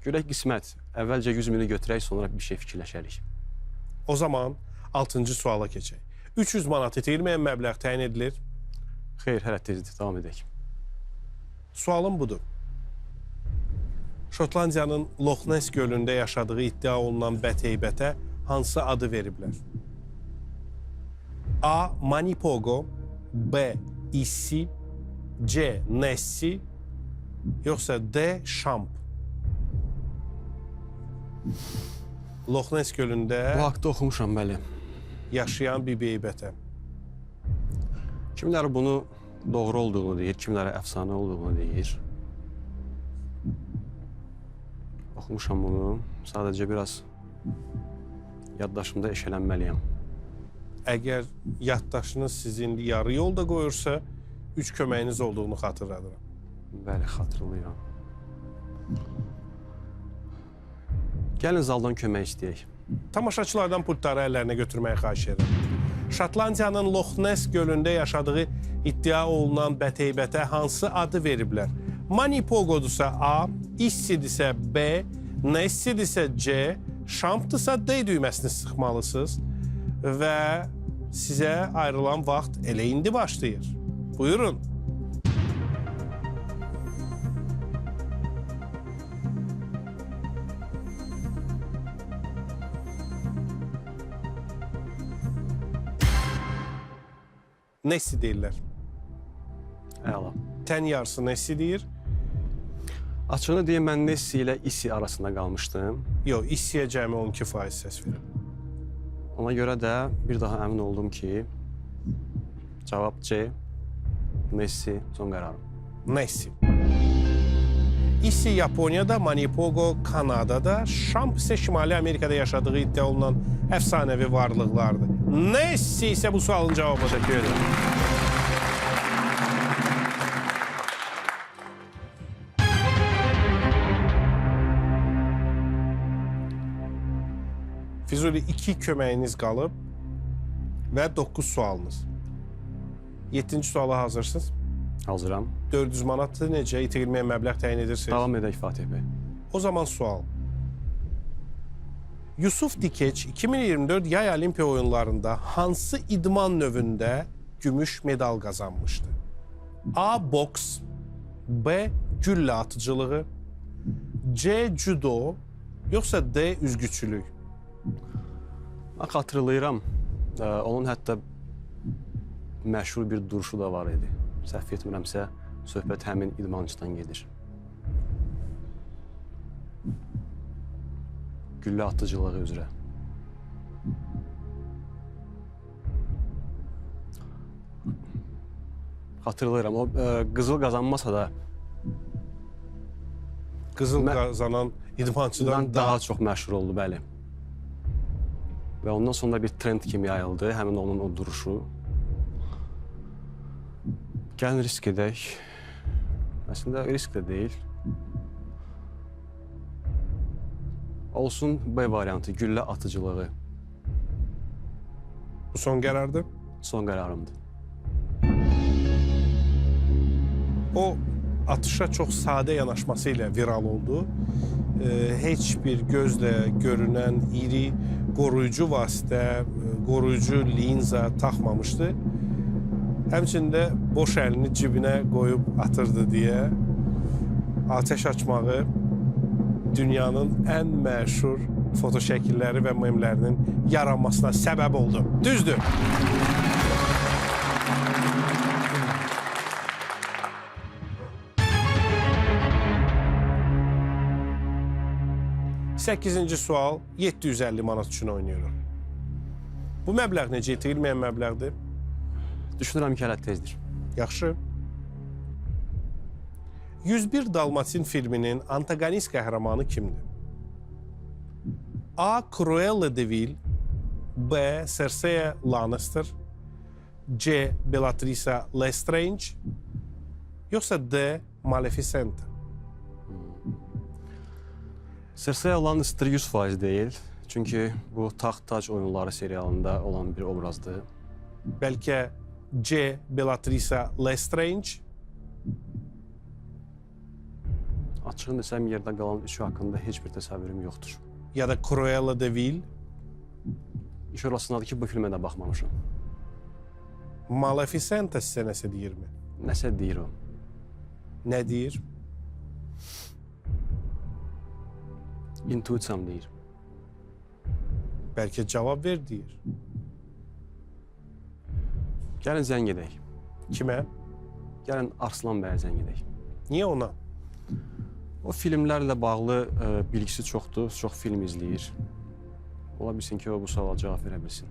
Görək qismət. Əvvəlcə 100 mini götürək, sonra bir şey fikirləşərik. O zaman 6-cı suala keçək. 300 manat itirilməyən məbləğ təyin edilir. Xeyr, hələ tezdir, davam edək. Sualım budur. Şotlandiyanın Loch Ness gölündə yaşadığı iddia olunan bəteybətə hansı adı veriblər? A. Manipogo, B. Issi, C. Nessi, yoxsa D. Şamp? Loch Ness gölündə Bu haqda oxumuşam, bəli. yaşayan bir beybətə. Kimləri bunu doğru olduğunu deyir, kimləri əfsanə olduğunu deyir. Oxumuşam bunu. Sadəcə biraz yaddaşımda eşələnməliyəm. Əgər yaddaşınız sizi indi yarı yolda qoyursa, 3 köməyiniz olduğunu xatırladıram. Bəli, xatırlayıram. Gəlin zaldan kömək istəyək. Tamaşaçılardan pultları əllərinə götürməyi xahiş edirəm. Şotlandiyanın Loch Ness gölündə yaşadığı iddia olunan bəteybətə hansı adı veriblər? Manipogodursa A, Issidirsə B, Nessidirsə C, Şampdırsa D düyməsini sıxmalısınız və sizə ayrılan vaxt elə indi başlayır. Buyurun. Nessi deyirlər. Əla. Tən yarısı Nessi deyir. Açığını deyim, mən Nessi ilə Issi arasında qalmışdım. Yox, Issiyə cəmi 12% səs verib. Ona görə də bir daha əmin oldum ki, cavab C, Nessi son qərarım. Nessi. Issi Yaponiyada, Manipogo Kanadada, Şamp isə Şimali Amerikada yaşadığı iddia olunan əfsanəvi varlıqlardır. Nessi isə bu sualın cavabıdır. Təşəkkür edirəm. Füzuli, 2 köməyiniz qalıb və 9 sualınız. 7-ci suala hazırsınız. Hazıram. 400 manatdır. Necə itirilməyən məbləğ təyin edirsiniz? Davam edək Fatih bəy. O zaman sual. Yusuf Dikeç 2024 Yay Olimpiya Oyunlarında hansı idman növündə gümüş medal qazanmışdı? A. Boks, B. Güllə atıcılığı, C. Judo, yoxsa D. Üzgüçülük? Mən xatırlayıram. Onun hətta məşhur bir duruşu da var idi. Səhv etmirəmsə, söhbət həmin idmançıdan gedir. Güllə atıcılığı üzrə. Xatırlayıram. O qızıl qazanmasa da Qızıl qazanan idmançıdan daha çox məşhur oldu, bəli. Və ondan sonra bir trend kimi yayıldı, həmin onun o duruşu. Gəlin risk edək. Əslində risk də deyil. Olsun B variantı, güllə atıcılığı. Bu son qərardır? Son qərarımdır. O atışa çox sadə yanaşması ilə viral oldu. Heç bir gözlə görünən iri qoruyucu vasitə, qoruyucu linza taxmamışdı. Həmçinin də boş əlini cibinə qoyub atırdı deyə atəş açmağı dünyanın ən məşhur fotoşəkilləri və memlərinin yaranmasına səbəb oldu. Düzdür. Səkkizinci sual 750 manat üçün oynayırıq. Bu məbləğ necə itirilməyən məbləğdir? Düşünürəm ki, hələ tezdir. Yaxşı. 101 Dalmatin filminin antagonist qəhrəmanı kimdir? A. Cruella de Vil, B. Cersei Lannister, C. Bellatrix Lestrange, yoxsa D. Maleficent? Cersei Lannister 100% deyil. Çünki bu Taxt-Tac oyunları serialında olan bir obrazdır. Bəlkə C. Bellatrix Lestrange? Açığını desəm, yerdə qalan üçü haqqında heç bir təsəvvürüm yoxdur. Ya da Cruella de Vil? İş orasındadır ki, bu filmə də baxmamışam. Maleficent sizə nəsə deyirmi? Nəsə deyir o. Nə deyir? İntuisiyam deyir. Bəlkə cavab ver deyir. Gəlin zəng edək. Kimə? Gəlin Arslan bəyə zəng edək. Niyə ona? O filmlərlə bağlı bilgisi çoxdur, çox film izləyir. Ola bilsin ki, o bu suala cavab verə bilsin.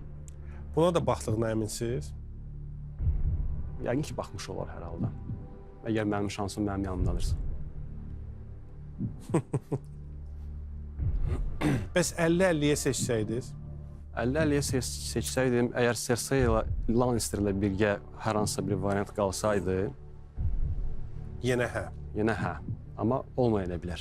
Buna da baxdığına əminsiniz? Yəqin ki, baxmış olar hər halda. Əgər mənim şansım mənim yanımdadırsa. Bəs 50-50-yə seçsəydiniz? 50-50-yə seçsəydim, əgər Cersei ilə Lannister ilə birgə hər hansısa bir variant qalsaydı... Yenə hə. Yenə hə. Amma olmaya da bilər.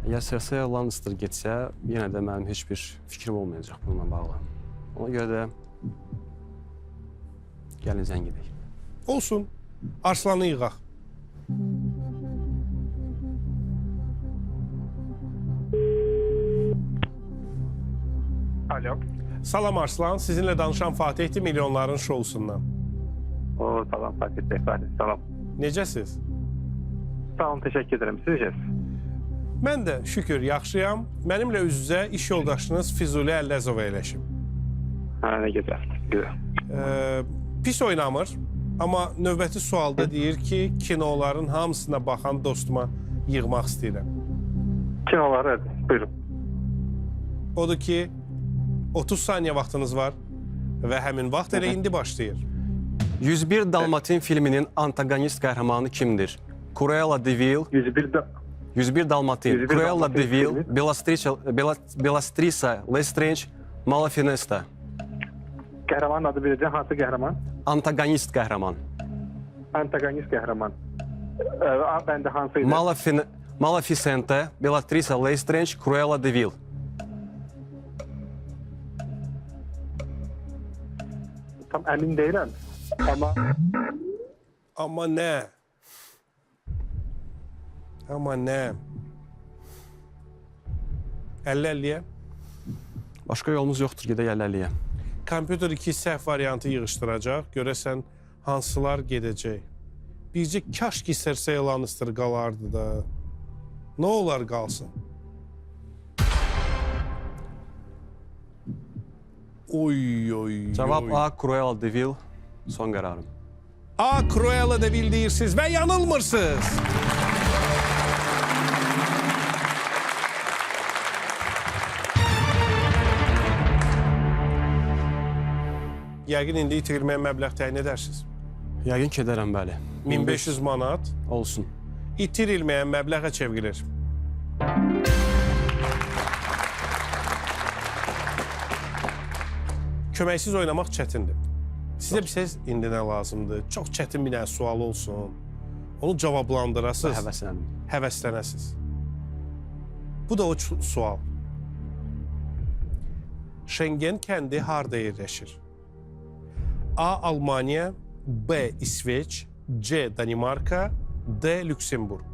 Əgər Cersei Lannister getsə, yenə də mənim heç bir fikrim olmayacaq bununla bağlı. Ona görə də gəlin zəng edək. Olsun. Arslanı yığaq. Alo. Salam Arslan, sizinlə danışan Fatihdir Milyonların şousundan. O, salam Fatih Bey, Fatih, salam. Necəsiz? Sağ olun, təşəkkür edirəm. Siz necəsiniz? Mən də şükür yaxşıyam. Mənimlə üz-üzə iş yoldaşınız Füzuli Əlləzova eləşib. Hə, nə gözəl, gözəl. Pis oynamır, amma növbəti sualda deyir ki, kinoların hamısına baxan dostuma yığmaq istəyirəm. Kinoları, evet, buyurun. Odur ki, 30 saniyə vaxtınız var və həmin vaxt elə indi başlayır. 101 Dalmatin filminin antagonist qəhrəmanı kimdir? Cruella de Vil, 101 Dalmatin, 101 Cruella de Vil, filmi. Bellatrix Lestrange, Maleficent. Qəhrəmanın adı biləcəm. Hansı qəhrəman? Antagonist qəhrəman. Antagonist qəhrəman. A bəndi hansı idi? Malafisente, Bellatrix Lestrange, Cruella de Vil. Tam əmin deyiləm. Amma Amma nə? Amma nə? 50-50-yə. Başqa yolumuz yoxdur, gedək 50-50-yə. Kompüter iki səhv variantı yığışdıracaq. Görəsən hansılar gedəcək? Bircə kaş ki Cersei Lannister qalardı da. Nə olar qalsın? Oy oy. Cavab oy. A, Cruella de Vil. Son qərarım. A. Cruella de Vil deyirsiniz və yanılmırsınız. Yəqin indi itirilməyən məbləğ təyin edərsiniz. Yəqin ki edərəm, bəli. 1500 manat olsun. itirilməyən məbləğə çevrilir. Köməksiz oynamaq çətindir. Sizə bir söz indi nə lazımdır? Çox çətin bir dənə sual olsun. Onu cavablandırasınız, Həvəsləndim. həvəslənəsiniz. Bu da o sual. Şengen kəndi harda yerləşir? A. Almaniya, B. İsveç, C. Danimarka, D. Lüksemburq.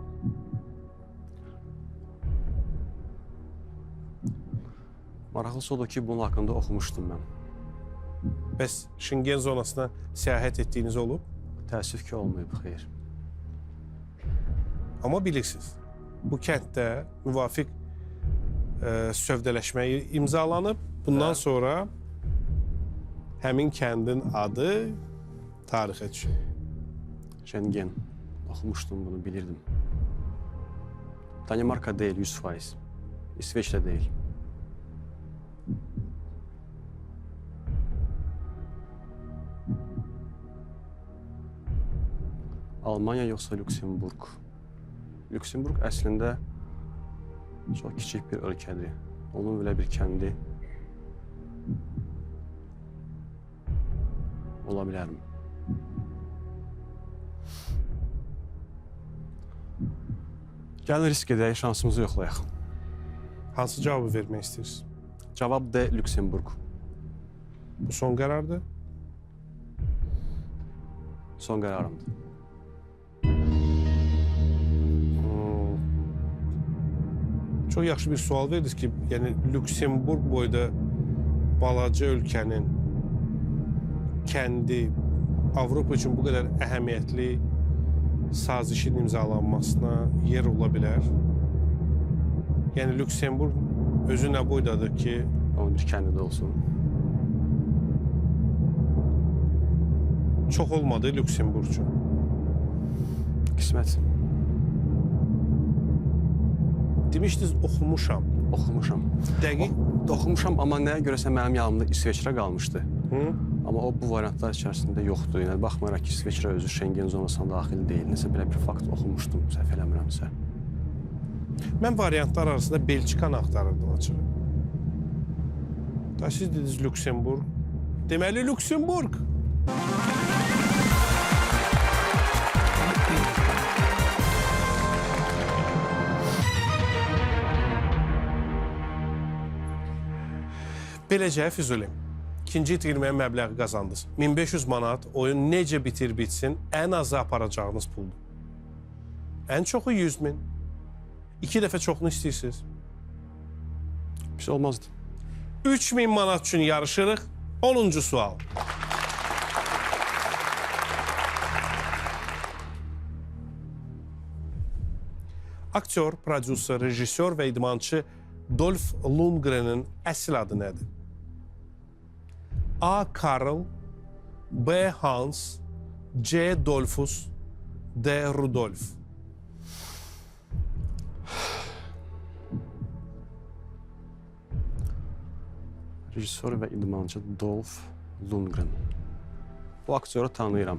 Maraqlısı odur ki, bunun haqqında oxumuşdum mən. Bəs Şengen zonasına səyahət etdiyiniz olub? Təəssüf ki, olmayıb, xeyr. Amma bilirsiniz, bu kənddə müvafiq sövdələşmə imzalanıb. Bundan sonra həmin kəndin adı tarixə düşür. Şengen. Oxumuşdum bunu, bilirdim. Danimarka deyil, 100%. İsveç də deyil. Almaniya yoxsa Lüksemburq? Lüksemburq əslində çox kiçik bir ölkədir. Onun belə bir kəndi ola bilərmi? Gəlin risk edək, şansımızı yoxlayaq. Hansı cavabı vermək istəyirsiniz? Cavab D, Lüksemburq. Bu son qərardır. Son qərarımdır. Çox yaxşı bir sual verdiniz ki, yəni Lüksemburq boyda balaca ölkənin kəndi Avropa üçün bu qədər əhəmiyyətli sazişin imzalanmasına yer ola bilər. Yəni Lüksemburq özü nə boydadır ki, Onun bir kəndi də olsun. Çox olmadı Lüksemburq üçün. Qismət. Demişdiniz oxumuşam. Oxumuşam. Dəqiq Oxumuşam, amma nəyə görəsə mənim yanımda İsveçrə qalmışdı. Hı? Amma o bu variantlar içərisində yoxdur. Yəni baxmayaraq ki, İsveçrə özü Şengen zonasına daxil deyil. Nəsə belə bir fakt oxumuşdum, səhv eləmirəmsə. Mən variantlar arasında Belçikanı axtarırdım açığı. Da siz dediniz Lüksemburq. Deməli Lüksemburq. Beləcə Füzuli, ikinci itirilməyə məbləği qazandınız. 1500 manat oyun necə bitir bitsin, ən azı aparacağınız puldur. Ən çoxu 100 min. İki dəfə çoxunu istəyirsiniz. Pis olmazdı. 3000 manat üçün yarışırıq. 10-cu sual. Aktyor, prodüser, rejissor və idmançı Dolph Lundgrenin əsl adı nədir? A. Karl, B. Hans, C. Dolfus, D. Rudolf. Rejissor və idmançı Dolph Lundgren. Bu aktyoru tanıyıram.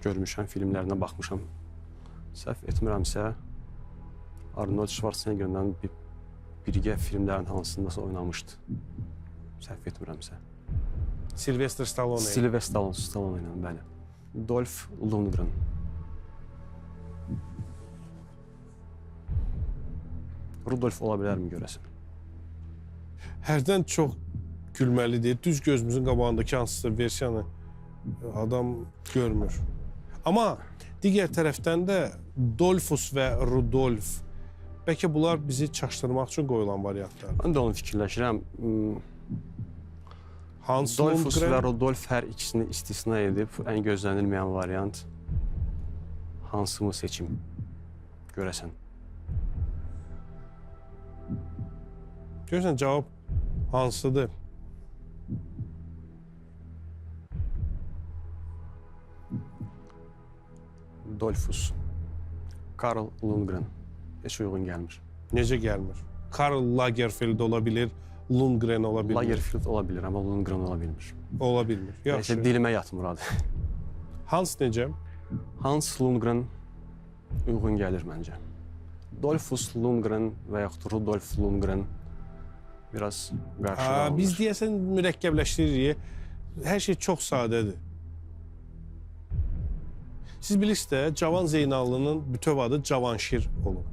Görmüşəm, filmlərinə baxmışam. Səhv etmirəmsə, Arnold Schwarzeneggerlə birgə filmlərin hansındasa oynamışdı. Səhv etmirəmsə. Sylvester Stallone. Sylvester Stallone, Stallone ilə, bəli. Dolph Lundgren. Rudolf ola bilərmi görəsən? Hərdən çox gülməlidir. Düz gözümüzün qabağındakı hansısa versiyanı adam görmür. Amma digər tərəfdən də Dolfus və Rudolf bəlkə bunlar bizi çaşdırmaq üçün qoyulan variantlardır. Mən də onu fikirləşirəm. Hans Dolfus Lundgren və Rudolf hər ikisini istisna edib ən gözlənilməyən variant hansımı seçim görəsən? Görürsən cavab hansıdır? Dolfus. Karl Lundgren. Heç uyğun gəlmir. Necə gəlmir? Karl Lagerfeld ola bilir, Lundgren ola bilir. Lagerfeld ola bilər, amma Lundgren ola bilmir. Ola bilmir. Yaxşı. Nəsə dilimə yatmır adı. Hans necə? Hans Lundgren uyğun gəlir məncə. Dolfus Lundgren və yaxud Rudolf Lundgren biraz qarşıda alınır. Biz deyəsən mürəkkəbləşdiririk. Hər şey çox sadədir. Siz bilirsiniz də, Cavan Zeynallının bütöv adı Cavanşir olub.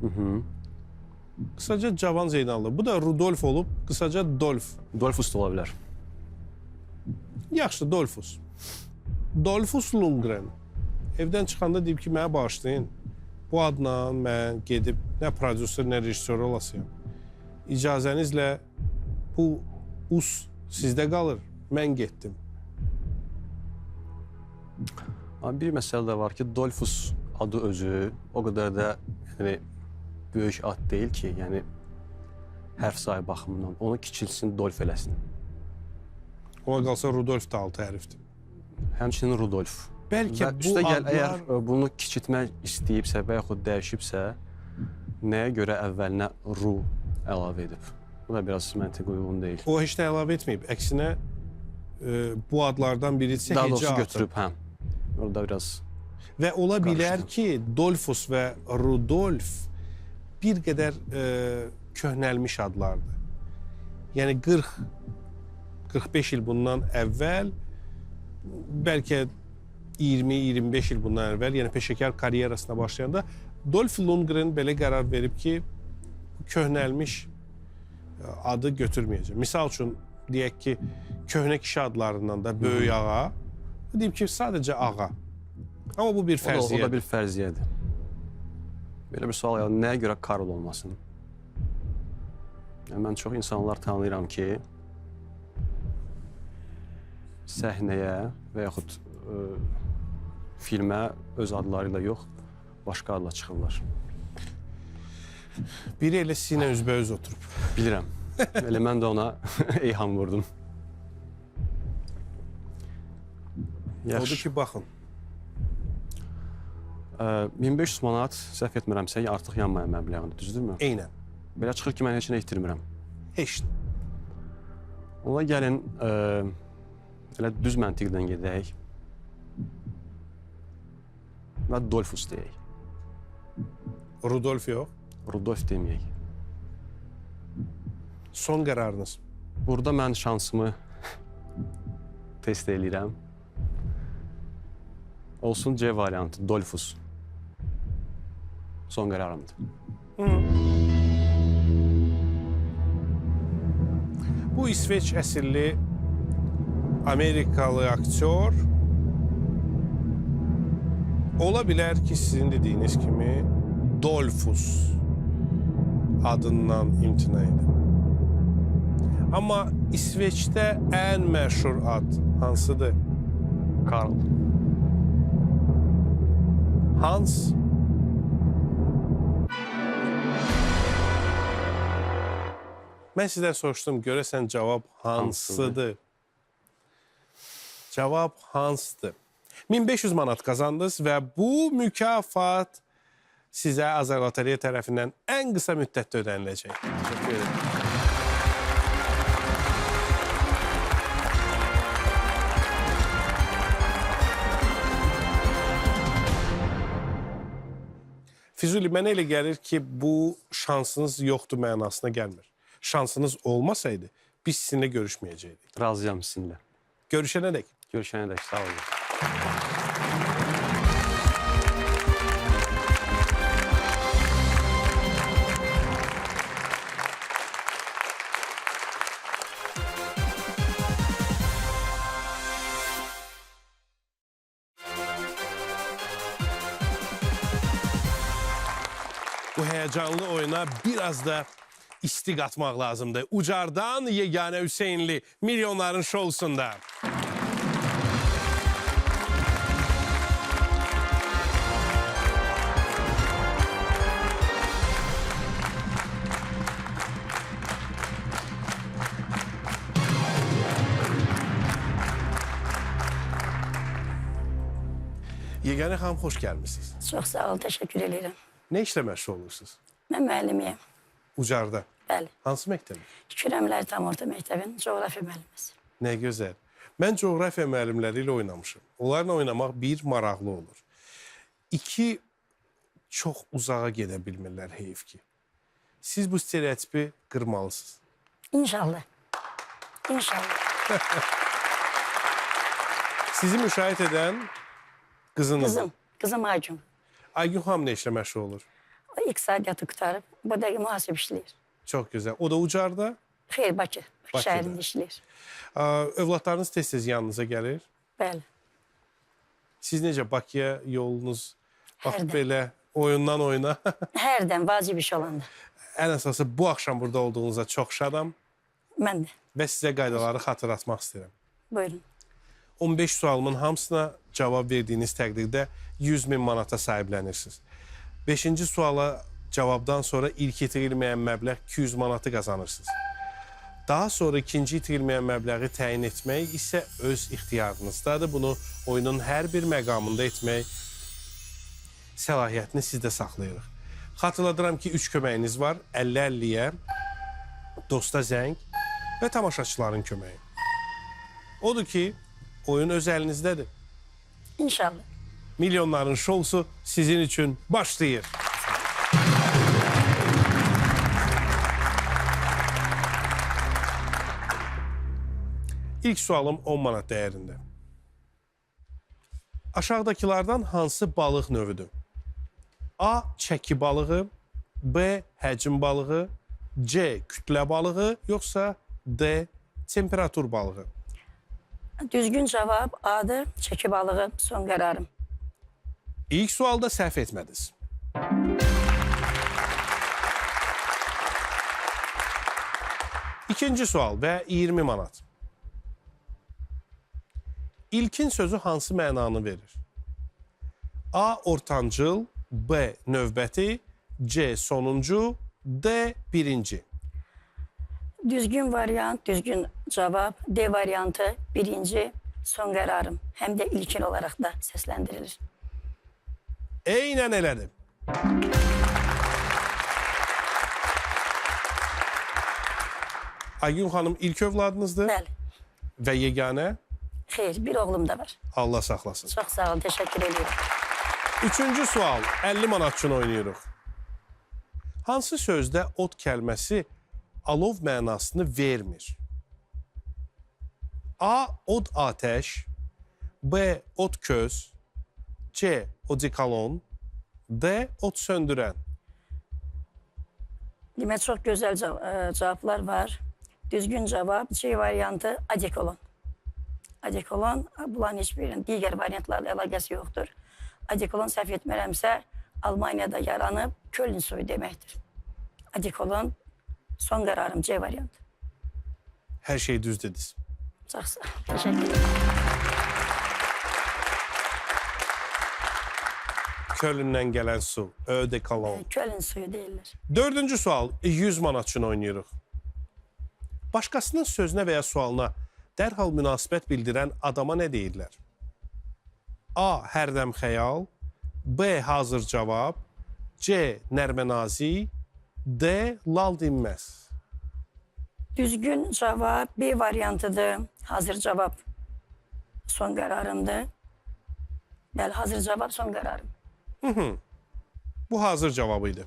Qısaca Cavan Zeynallı. Bu da Rudolf olub, qısaca Dolf. Dolfus da ola bilər. Yaxşı, Dolfus. Dolfus Lundgren. Evdən çıxanda deyib ki, mənə bağışlayın. Bu adla mən gedib nə prodüser, nə rejissor olasıyam. İcazənizlə bu us sizdə qalır. Mən getdim. Amma bir məsələ də var ki, Dolfus adı özü o qədər də yəni böyük ad deyil ki, yəni hərf sayı baxımından onu kiçilsin, Dolf eləsin. Ona qalsa Rudolf da 6 hərfdir. Həmçinin Rudolf. Bəlkə Və bu üstəgəl adlar əgər bunu kiçiltmək istəyibsə və yaxud dəyişibsə, nəyə görə əvvəlinə Ru əlavə edib? Bu da biraz məntiqə uyğun deyil. O heç də əlavə etməyib. Əksinə bu adlardan birisi Daha heca doğrusu atıb. götürüb, hə. Orada biraz Və ola bilər qarışdı. ki, Dolfus və Rudolf bir qədər köhnəlmiş adlardır. Yəni 40-45 il bundan əvvəl, bəlkə 20-25 il bundan əvvəl, yəni peşəkar karyerasına başlayanda Dolph Lundgren belə qərar verib ki, köhnəlmiş adı götürməyəcəm. Misal üçün deyək ki, köhnə kişi adlarından da böyük ağa, deyib ki, sadəcə ağa. Amma bu bir o da, o da fərziyyədir. bir fərziyyədir. Belə bir sual, yəni nəyə görə Karl olmasın? Yəni mən çox insanlar tanıyıram ki, səhnəyə və yaxud filmə öz adları ilə yox, başqa adla çıxırlar. Biri elə sizinlə üzbəüz oturub. Bilirəm. Elə mən də ona eyham vurdum. Odur Yaxşı. ki, baxın. 1500 manat səhv etmirəmsə, artıq yanmayan məbləğidir, düzdürmü? Eynən. Belə çıxır ki, mən heç nə itirmirəm. Heç. Ona gəlin, elə düz məntiqdən gedək və Dolfus deyək. Rudolf yox. Rudolf deməyək. Son qərarınız. Burada mən şansımı test eləyirəm. Olsun C variantı, Dolfus. Son qərarımdır. Bu İsveç əsilli Amerikalı aktyor ola bilər ki, sizin dediyiniz kimi Dolfus adından imtina edib. Amma İsveçdə ən məşhur ad hansıdır? Karl. Hans. Mən sizdən soruşdum, görəsən cavab hansıdır? Cavab hansıdır? 1500 manat qazandınız və bu mükafat sizə Azərloteriya tərəfindən ən qısa müddətdə ödəniləcək. Təşəkkür edirəm. Füzuli, mənə elə gəlir ki, bu şansınız yoxdur mənasına gəlmir. Şansınız olmasaydı, biz sizinlə görüşməyəcəkdik. Razıyam sizinlə. Görüşənə dək. Görüşənə dək, sağ olun. Bu həyəcanlı oyuna biraz da isti qatmaq lazımdır. Ucardan Yeganə Hüseynli Milyonların şousunda. Yeganə xanım, xoş gəlmisiniz. Çox sağ ol, təşəkkür edirəm. Nə işlə məşğul olursunuz? Mən müəllimiyəm. Ucarda. Bəli. Hansı məktəbdə? Kürəmlər Tam Orta Məktəbin coğrafiya müəllimisi. Nə gözəl. Mən coğrafiya müəllimləri ilə oynamışam. Onlarla oynamaq bir maraqlı olur. İki, çox uzağa gedə bilmirlər heyf ki. Siz bu stereotipi qırmalısınız. İnşallah. İnşallah. Sizi müşayiət edən qızınız. Qızım, qızım Aygün. Aygün xanım nə işlə məşğul olur? O iqtisadiyyatı qurtarıb, bu dəqiqə mühasib işləyir. Çox gözəl. O da Ucarda. Xeyr, Bakı. Bakı Bakıda. şəhərində işləyir. Övladlarınız tez-tez yanınıza gəlir. Bəli. Siz necə Bakıya yolunuz bax Hərdən. belə oyundan oyuna? Hərdən vacib iş olanda. Ən əsası bu axşam burada olduğunuza çox şadam Mən də. və sizə qaydaları xatırlatmaq istəyirəm. Buyurun. 15 sualımın hamısına cavab verdiyiniz təqdirdə 100 min manata sahiblənirsiniz. 5-ci suala cavabdan sonra ilk itirilməyən məbləğ 200 manatı qazanırsınız. Daha sonra ikinci itirilməyən məbləği təyin etmək isə öz ixtiyarınızdadır. Bunu oyunun hər bir məqamında etmək səlahiyyətini sizdə saxlayırıq. Xatırladıram ki, 3 köməyiniz var. 50-50-yə, dosta zəng və tamaşaçıların köməyi. Odur ki, oyun öz əlinizdədir. İnşallah. Milyonların şousu sizin üçün başlayır. İlk sualım 10 manat dəyərində. Aşağıdakılardan hansı balıq növüdür? A. Çəki balığı, B. Həcm balığı, C. Kütlə balığı, yoxsa D. Temperatur balığı? Düzgün cavab A-dır. Çəki balığı son qərarım. İlk sualda səhv etmədiniz. İkinci sual və 20 manat. İlkin sözü hansı mənanı verir? A. Ortancıl, B. Növbəti, C. Sonuncu, D. Birinci. Düzgün variant, düzgün cavab D variantı birinci son qərarım. Həm də ilkin olaraq da səsləndirilir. Eynən elədir. Aygün xanım ilk övladınızdır Bəli. və yeganə. Xeyr, bir oğlum da var. Allah saxlasın. Çox sağ ol, təşəkkür edirəm. Üçüncü sual 50 manat üçün oynayırıq. Hansı sözdə od kəlməsi alov mənasını vermir? A. Od atəş, B. Od köz, C. Odikolon, D. Od söndürən. Demək, çox gözəl cavablar var. Düzgün cavab C variantı adekolon. Adekolon, bunların heç birinin digər variantlarla əlaqəsi yoxdur. Adekolon səhv etmirəmsə, Almaniyada yaranıb Köln suyu deməkdir. Adekolon son qərarım C variantı. Hər şey düz dediniz. Çox sağ ol. Təşəkkür edirəm. Kölündən gələn su, ödekolon. Köln suyu deyirlər. Dördüncü sual 100 manat üçün oynayırıq. Başqasının sözünə və ya sualına dərhal münasibət bildirən adama nə deyirlər? A. Hərdəm xəyal, B. Hazır cavab, C. Nərmənazi, D. Lal dinməz. Düzgün cavab B variantıdır. Hazır cavab son qərarımdır. Bəli, hazır cavab son qərarım. Bu hazır cavabı idi.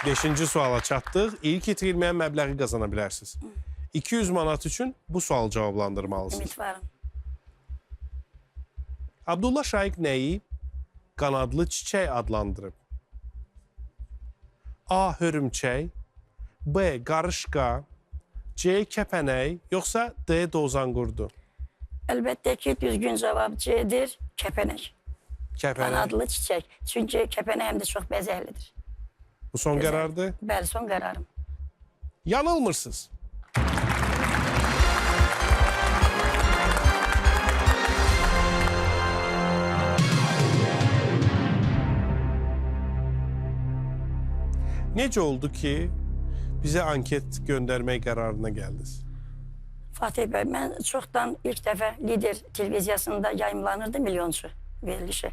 Beşinci suala çatdıq. İlk itirilməyən məbləği qazana bilərsiniz. 200 manat üçün bu sualı cavablandırmalısınız. Ümidvaram. Abdullah Şaiq nəyi qanadlı çiçək adlandırıb? A. Hörümçək, B. Qarışqa, C. Kəpənək, yoxsa D. Dozanqurdu? Əlbəttə ki, düzgün cavab C-dir. Kəpənək. Kəpənək. Qanadlı çiçək. Çünki kəpənək həm də çox bəzəklidir. Bu son qərardır. Bəli, son qərarım. Yanılmırsınız. Necə oldu ki, bizə anket göndərmək qərarına gəldiniz? Fatih bəy, mən çoxdan ilk dəfə Lider televiziyasında yayımlanırdı milyonçu verilişi.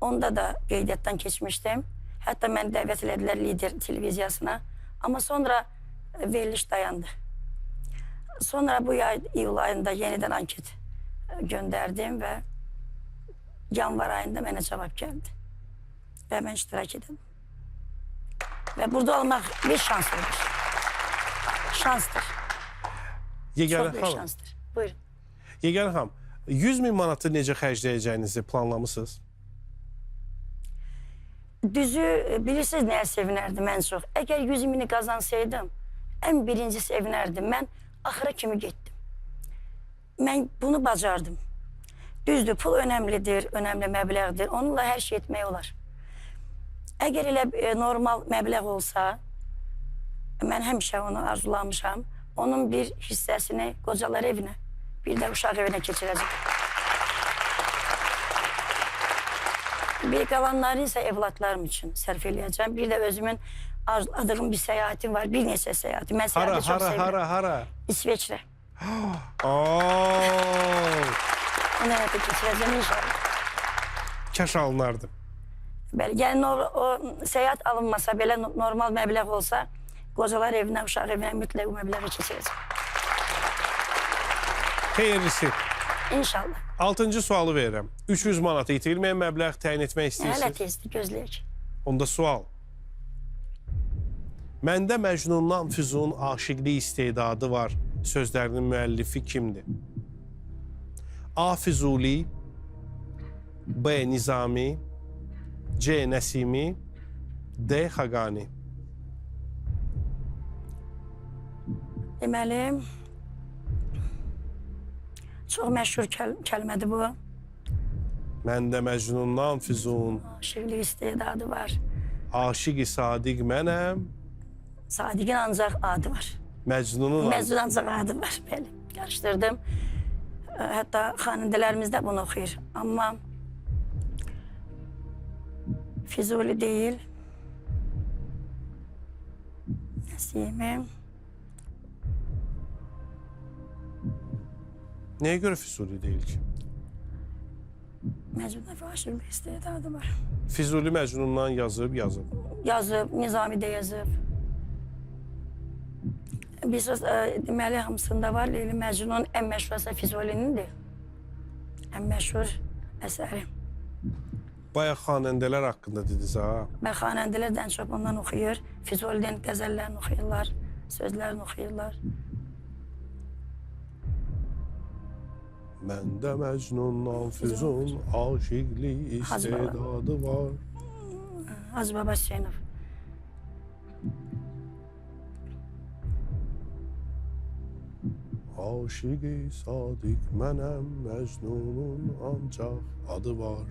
Onda da qeydiyyatdan keçmişdim. Hətta məni dəvət elədilər Lider televiziyasına. Amma sonra veriliş dayandı. Sonra bu yay iyul ayında yenidən anket göndərdim və yanvar ayında mənə cavab gəldi. Və mən iştirak edim. Və burada olmaq bir şansdır. Şansdır. Yeganə Çox böyük xanım, şansdır. Buyurun. Yeganə xanım, 100 min manatı necə xərcləyəcəyinizi planlamısınız? Düzü bilirsiniz nəyə sevinərdim ən çox? Əgər 100 mini qazansaydım, ən birinci sevinərdim. Mən axıra kimi getdim. Mən bunu bacardım. Düzdür, pul önəmlidir, önəmli məbləğdir. Onunla hər şey etmək olar. Əgər elə normal məbləğ olsa, mən həmişə onu arzulamışam. Onun bir hissəsini qocalar evinə, bir də uşaq evinə keçirəcəm. Bir qalanları isə evladlarım üçün sərf eləyəcəm. Bir də özümün arzuladığım bir səyahətim var, bir neçə səyahətim. Mən Hara, səyahəti çox hara, sevirəm. hara, hara? İsveçrə. Oo, Onu həyata keçirəcəm inşallah. kaş alınardı. Bəli, yəni o səyahət alınmasa, belə normal məbləğ olsa, qocalar evinə, uşaq evinə mütləq o məbləği keçirəcəm. Xeyirlisi. İnşallah. Altıncı sualı verirəm. 300 manatı itirilməyən məbləğ təyin etmək Hələ istəyirsiniz. tezdir, gözləyək. Onda sual. Məndə Məcnundan Füzun aşiqlik istedadı var sözlərinin müəllifi kimdir? A. Füzuli, B. Nizami, C. Nəsimi, D. Xaqani. Deməli, çox məşhur kəlmədir bu. Məndə Məcnundan Füzun Aşiqlik istedadı var. aşiqi sadiq mənəm, Sadiqin ancaq adı var. Məcnunun ancaq. Məcnun ancaq adı var. Bəli, qarışdırdım. Hətta xanəndələrimiz də bunu oxuyur. Amma Füzuli deyil. Nəsimi. Nəyə görə Füzuli deyil ki? Məcnun aşiqlik istedadı var. Füzuli Məcnundan yazıb, yazıb. Yazıb, Nizami də yazıb. Biz deməli hamısında var. Leyli Məcnun ən məşhur əsər Füzulinindir. Ən məşhur əsəri. Bayaq xanəndələr haqqında dediniz ha. Və xanəndələr də ən çox ondan oxuyur. Füzulidən qəzəllərini oxuyurlar, sözlərini oxuyurlar. Məndə Məcnundan Füzun aşiqlik istedadı var. Hacı Baba Hüseynov. Aşiqi sadiq mənəm, Məcnunun ancaq adı var.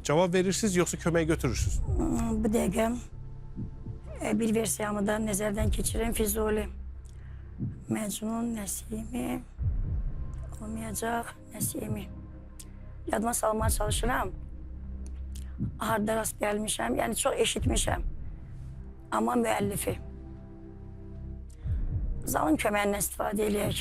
Cavab verirsiniz yoxsa kömək götürürsünüz? Bu dəqiqə bir versiyamı da nəzərdən keçirim. Füzuli, Məcnun, Nəsimi olmayacaq, Nəsimi. Yadıma salmağa çalışıram. Harda rast gəlmişəm, yəni çox eşitmişəm. Amma müəllifi. Zalın köməyindən istifadə eləyək.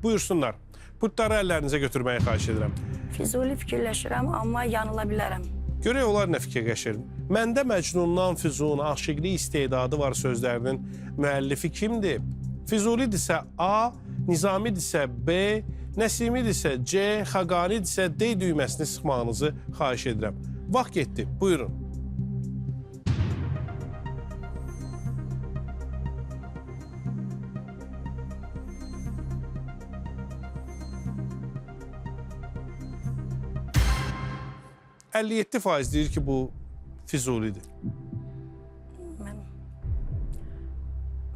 Buyursunlar. Pultları əllərinizə götürməyi xahiş edirəm. Füzuli fikirləşirəm, amma yanıla bilərəm. Görək onlar nə fikirləşir. Məndə Məcnundan Füzun aşiqlik istedadı var sözlərinin müəllifi kimdir? Füzulidirsə A, Nizamidirsə B, Nəsimidirsə C, Xaqanidirsə D düyməsini sıxmağınızı xahiş edirəm. Vaxt getdi. Buyurun. %57 deyir ki, bu Füzulidir.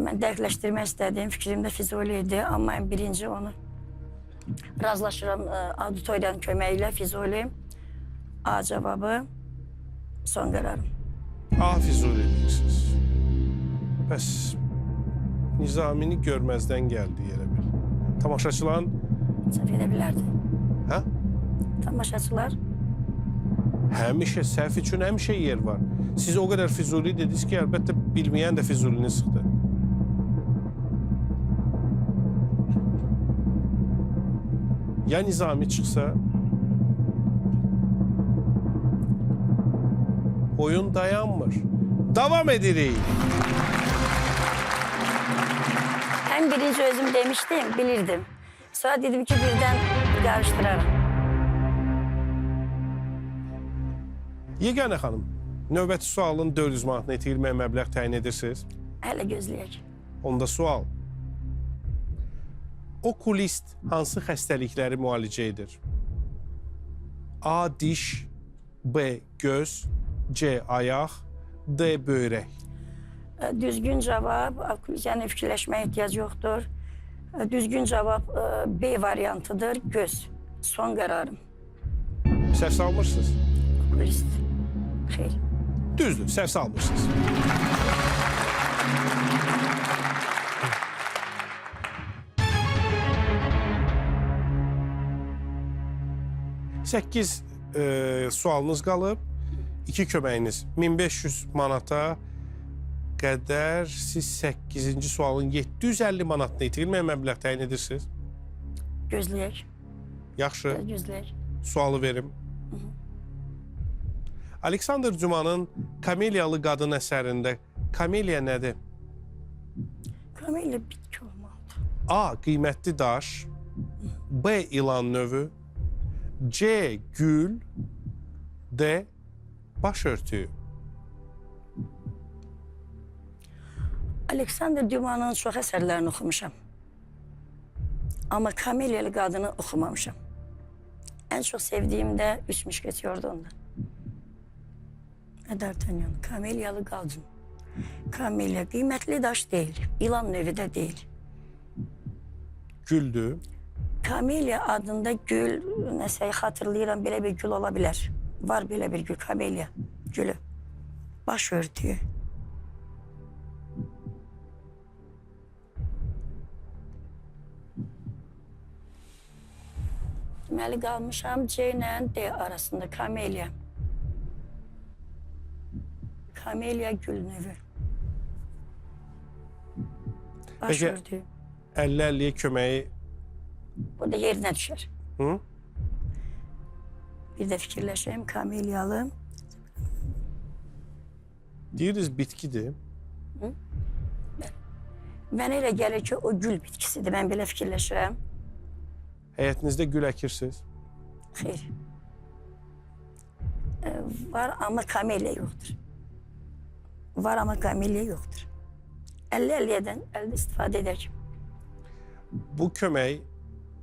Mən dəqiqləşdirmək istədiyim fikrimdə Füzuli idi, amma ən birinci onu Razılaşıram auditoriyanın köməyi ilə Füzuli. A cavabı son qərarım. A Füzuli deyirsiniz. Bəs Nizamini görməzdən gəldi elə bil. Tamaşaçıların, Səhv edə bilərdi. hə? Tamaşaçılar Həmişə səhv üçün həmişə yer var. Siz o qədər Füzuli dediniz ki, əlbəttə bilməyən də Füzulini sıxdı. Ya Nizami çıxsa, oyun dayanmır. Davam edirik. Hem birinci özüm demiştim, bilirdim. Sonra dedim ki birden qarışdıraram. Yeganə xanım, növbəti sualın 400 manatını itirilməyə məbləğ təyin edirsiniz. Hələ gözləyək. Onda sual. Okulist hansı xəstəlikləri müalicə edir? A. Diş, B. Göz, C. Ayaq, D. Böyrək. Düzgün cavab, yəni fikirləşməyə ehtiyac yoxdur. Düzgün cavab B variantıdır, göz. Son qərarım. Səhv salmırsınız. Okulist. Xeyr. Düzdür, səhv salmırsınız. Səkkiz sualınız qalıb. 2 köməyiniz 1500 manata qədər siz 8-ci sualın 750 manatını itirilməyə məbləğ təyin edirsiniz. Gözləyək. Yaxşı. Gözləyək. Sualı verim. Alexander Dumanın Kameliyalı Qadın əsərində kameliya nədir? Kameliya bitki olmalıdır. A. Qiymətli daş, B. İlan növü, C. Gül, D. Başörtüyü. Alexander Dumanın çox əsərlərini oxumuşam. Amma Kameliyalı Qadını oxumamışam. Ən çox sevdiyim də Üç Müşketiyordu onda. D'Artagnan, Kameliyalı Qadın. Kameliya qiymətli daş deyil, ilan növü də deyil. Güldür. Kameliya adında gül, nəsə xatırlayıram, belə bir gül ola bilər. Var belə bir gül, kameliya gülü. Baş örtüyü. Deməli qalmışam C ilə D arasında kameliya. Kameliya gül növü. Baş Peki- örtüyü. 50-50-yə köməyi Burada yerinə düşər. Hı? Bir də fikirləşəyim, kameliyalı. Deyirsiniz bitkidir. Mənə elə gəlir ki, o gül bitkisidir. Mən belə fikirləşirəm. Həyətinizdə gül əkirsiniz. Xeyr. Var amma kameliya yoxdur. Var amma kameliya yoxdur. 50-50-dən əldə istifadə edək. Bu kömək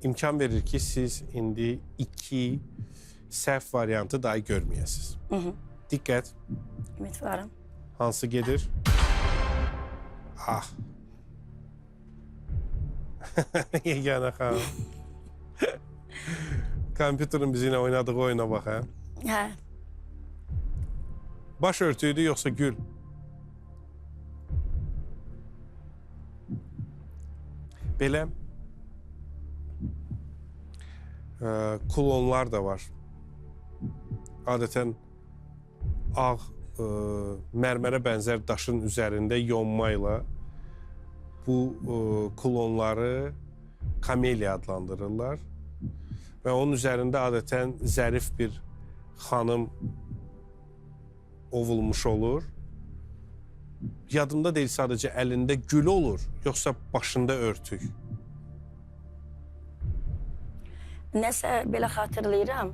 imkan verir ki, siz indi 2 səhv variantı dahi görməyəsiniz. Diqqət, Ümidvaram. hansı gedir? Ah. Yeganə xanım. Kompüterin bizi ilə oynadığı oyuna bax, hə? Hə, Baş örtüyüdür yoxsa gül? Belə kulonlar da var. Adətən ağ mərmərə bənzər daşın üzərində yonma ilə bu kulonları kameliya adlandırırlar. Və onun üzərində adətən zərif bir xanım ovulmuş olur. Yadımda deyil sadəcə əlində gül olur, yoxsa başında örtük. Nəsə belə xatırlayıram.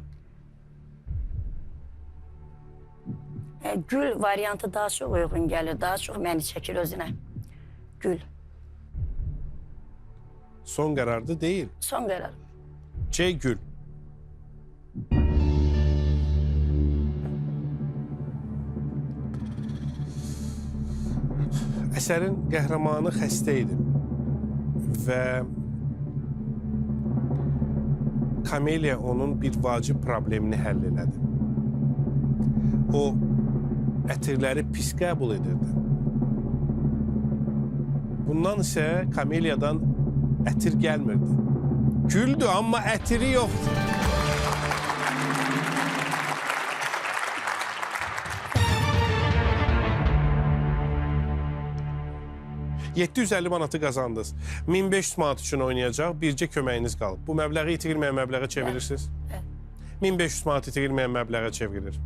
Gül variantı daha çox uyğun gəlir, daha çox məni çəkir özünə. Gül. Son qərardır deyil. Son qərarım. C gül. Əsərin qəhrəmanı xəstə idi və Kameliya onun bir vacib problemini həll elədi. O ətirləri pis qəbul edirdi. Bundan isə kameliyadan ətir gəlmirdi. Güldü, amma ətiri yoxdur. ...750 manatı qazandınız. 1500 manat üçün oynayacaq, bircə köməyiniz qalıb. Bu məbləği itirilməyən məbləğə çevirirsiniz? Bəli. 1500 manat itirilməyən məbləğə çevrilir.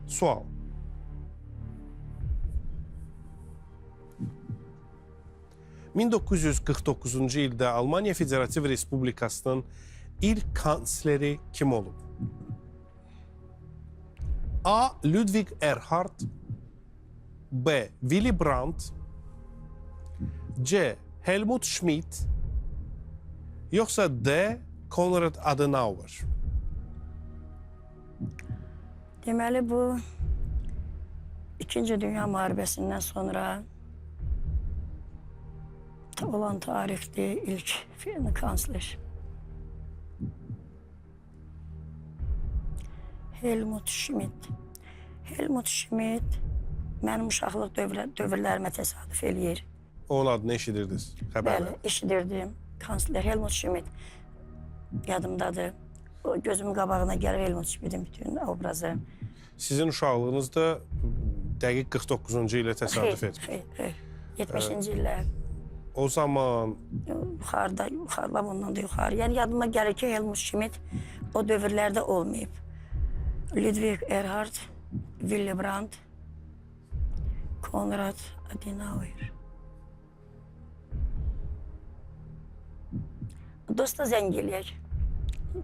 Sual. ...1949-cu ildə Almaniya Federativ Respublikasının ilk kansleri kim olub? A. Ludwig Erhard, B. Willy Brandt, C. Helmut Schmidt, yoxsa D. Konrad Adenauer? Deməli bu İkinci Dünya Müharibəsindən sonra olan tarixdir ilk kansler. Helmut Schmidt. Helmut Schmidt mənim uşaqlıq dövrlərimə təsadüf eləyir. Onun adını eşidirdiniz xəbərlər. Bəli, eşidirdim. Kansler Helmut Schmidt yadımdadır. O gözümün qabağına gəlir Helmut Schmidtin bütün obrazı. Sizin uşaqlığınızda dəqiq 49-cu ilə təsadüf etmir. Xeyr, xeyr. 70-ci illər. O zaman Yuxarıda, yuxarıda, bundan da yuxarı. Yəni yadıma gəlir ki, Helmut Schmidt o dövrlərdə olmayıb. Ludwig Erhard, Willy Brandt, Konrad Adenauer. Dosta zəng eləyək.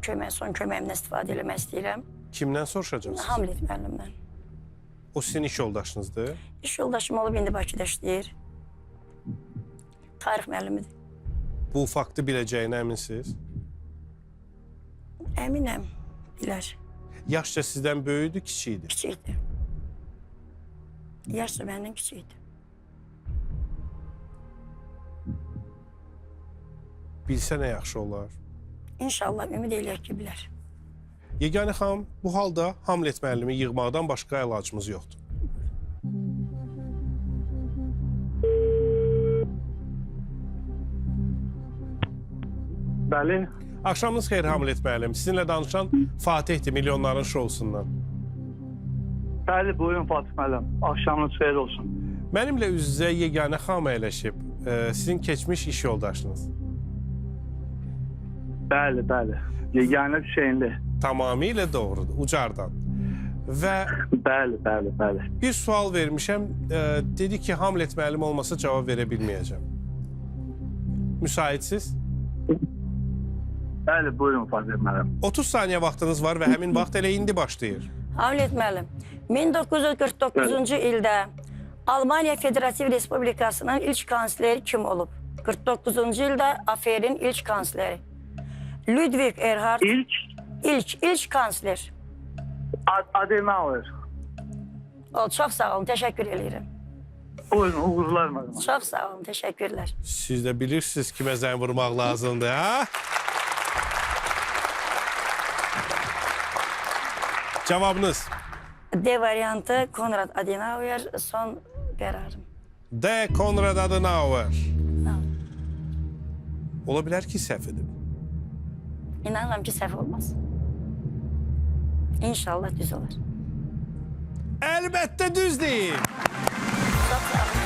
Kömək, son köməyimdən istifadə eləmək istəyirəm. Kimdən soruşacaqsınız? Hamlet müəllimdən. O sizin iş yoldaşınızdır. İş yoldaşım olub, indi Bakıda işləyir. Tarix müəllimidir. Bu faktı biləcəyinə əminsiniz? Əminəm, bilər. Yaşca sizdən böyüdü, kiçikdi? Kiçikdir. Yaşca məndən kiçikdir. Bilsə nə yaxşı olar. İnşallah ümid eləyək ki, bilər. Yeganə xanım, bu halda Hamlet müəllimi yığmaqdan başqa əlacımız yoxdur. Bəli. Axşamınız xeyir Hamlet müəllim. Sizinlə danışan Fatihdir Milyonların şousundan. Bəli, buyurun Fatih müəllim. Axşamınız xeyir olsun. Mənimlə üz-üzə Yeganə xanım əyləşib. Sizin keçmiş iş yoldaşınız. Bəli, bəli. Yeganə Hüseynli. Tamamilə doğrudur, ucardan. Və Bəli, bəli, bəli. bir sual vermişəm, dedi ki, Hamlet müəllim olmasa cavab verə bilməyəcəm. Müsaitsiz? Bəli, buyurun Fatih müəllim. 30 saniyə vaxtınız var və həmin vaxt elə indi başlayır. Hamlet müəllim, 1949-cu ildə Almaniya Federativ Respublikasının ilk kansleri kim olub? 49-cu ildə AFR-in ilk kansleri. Ludwig Erhard İlk ilk kansler. Adenauer. O, çox sağ olun, təşəkkür eləyirəm. Buyurun, uğurlar müəllim. Çox sağ olun, təşəkkürlər. Siz də bilirsiniz kimə zəng vurmaq lazımdır, ha? Cavabınız? D variantı Konrad Adenauer son qərarım. D. Konrad Adenauer. Ola bilər ki, səhv edib. İnanıram ki, səhv olmaz. İnşallah düz olar. Əlbəttə düz deyil. Çox sağ olun.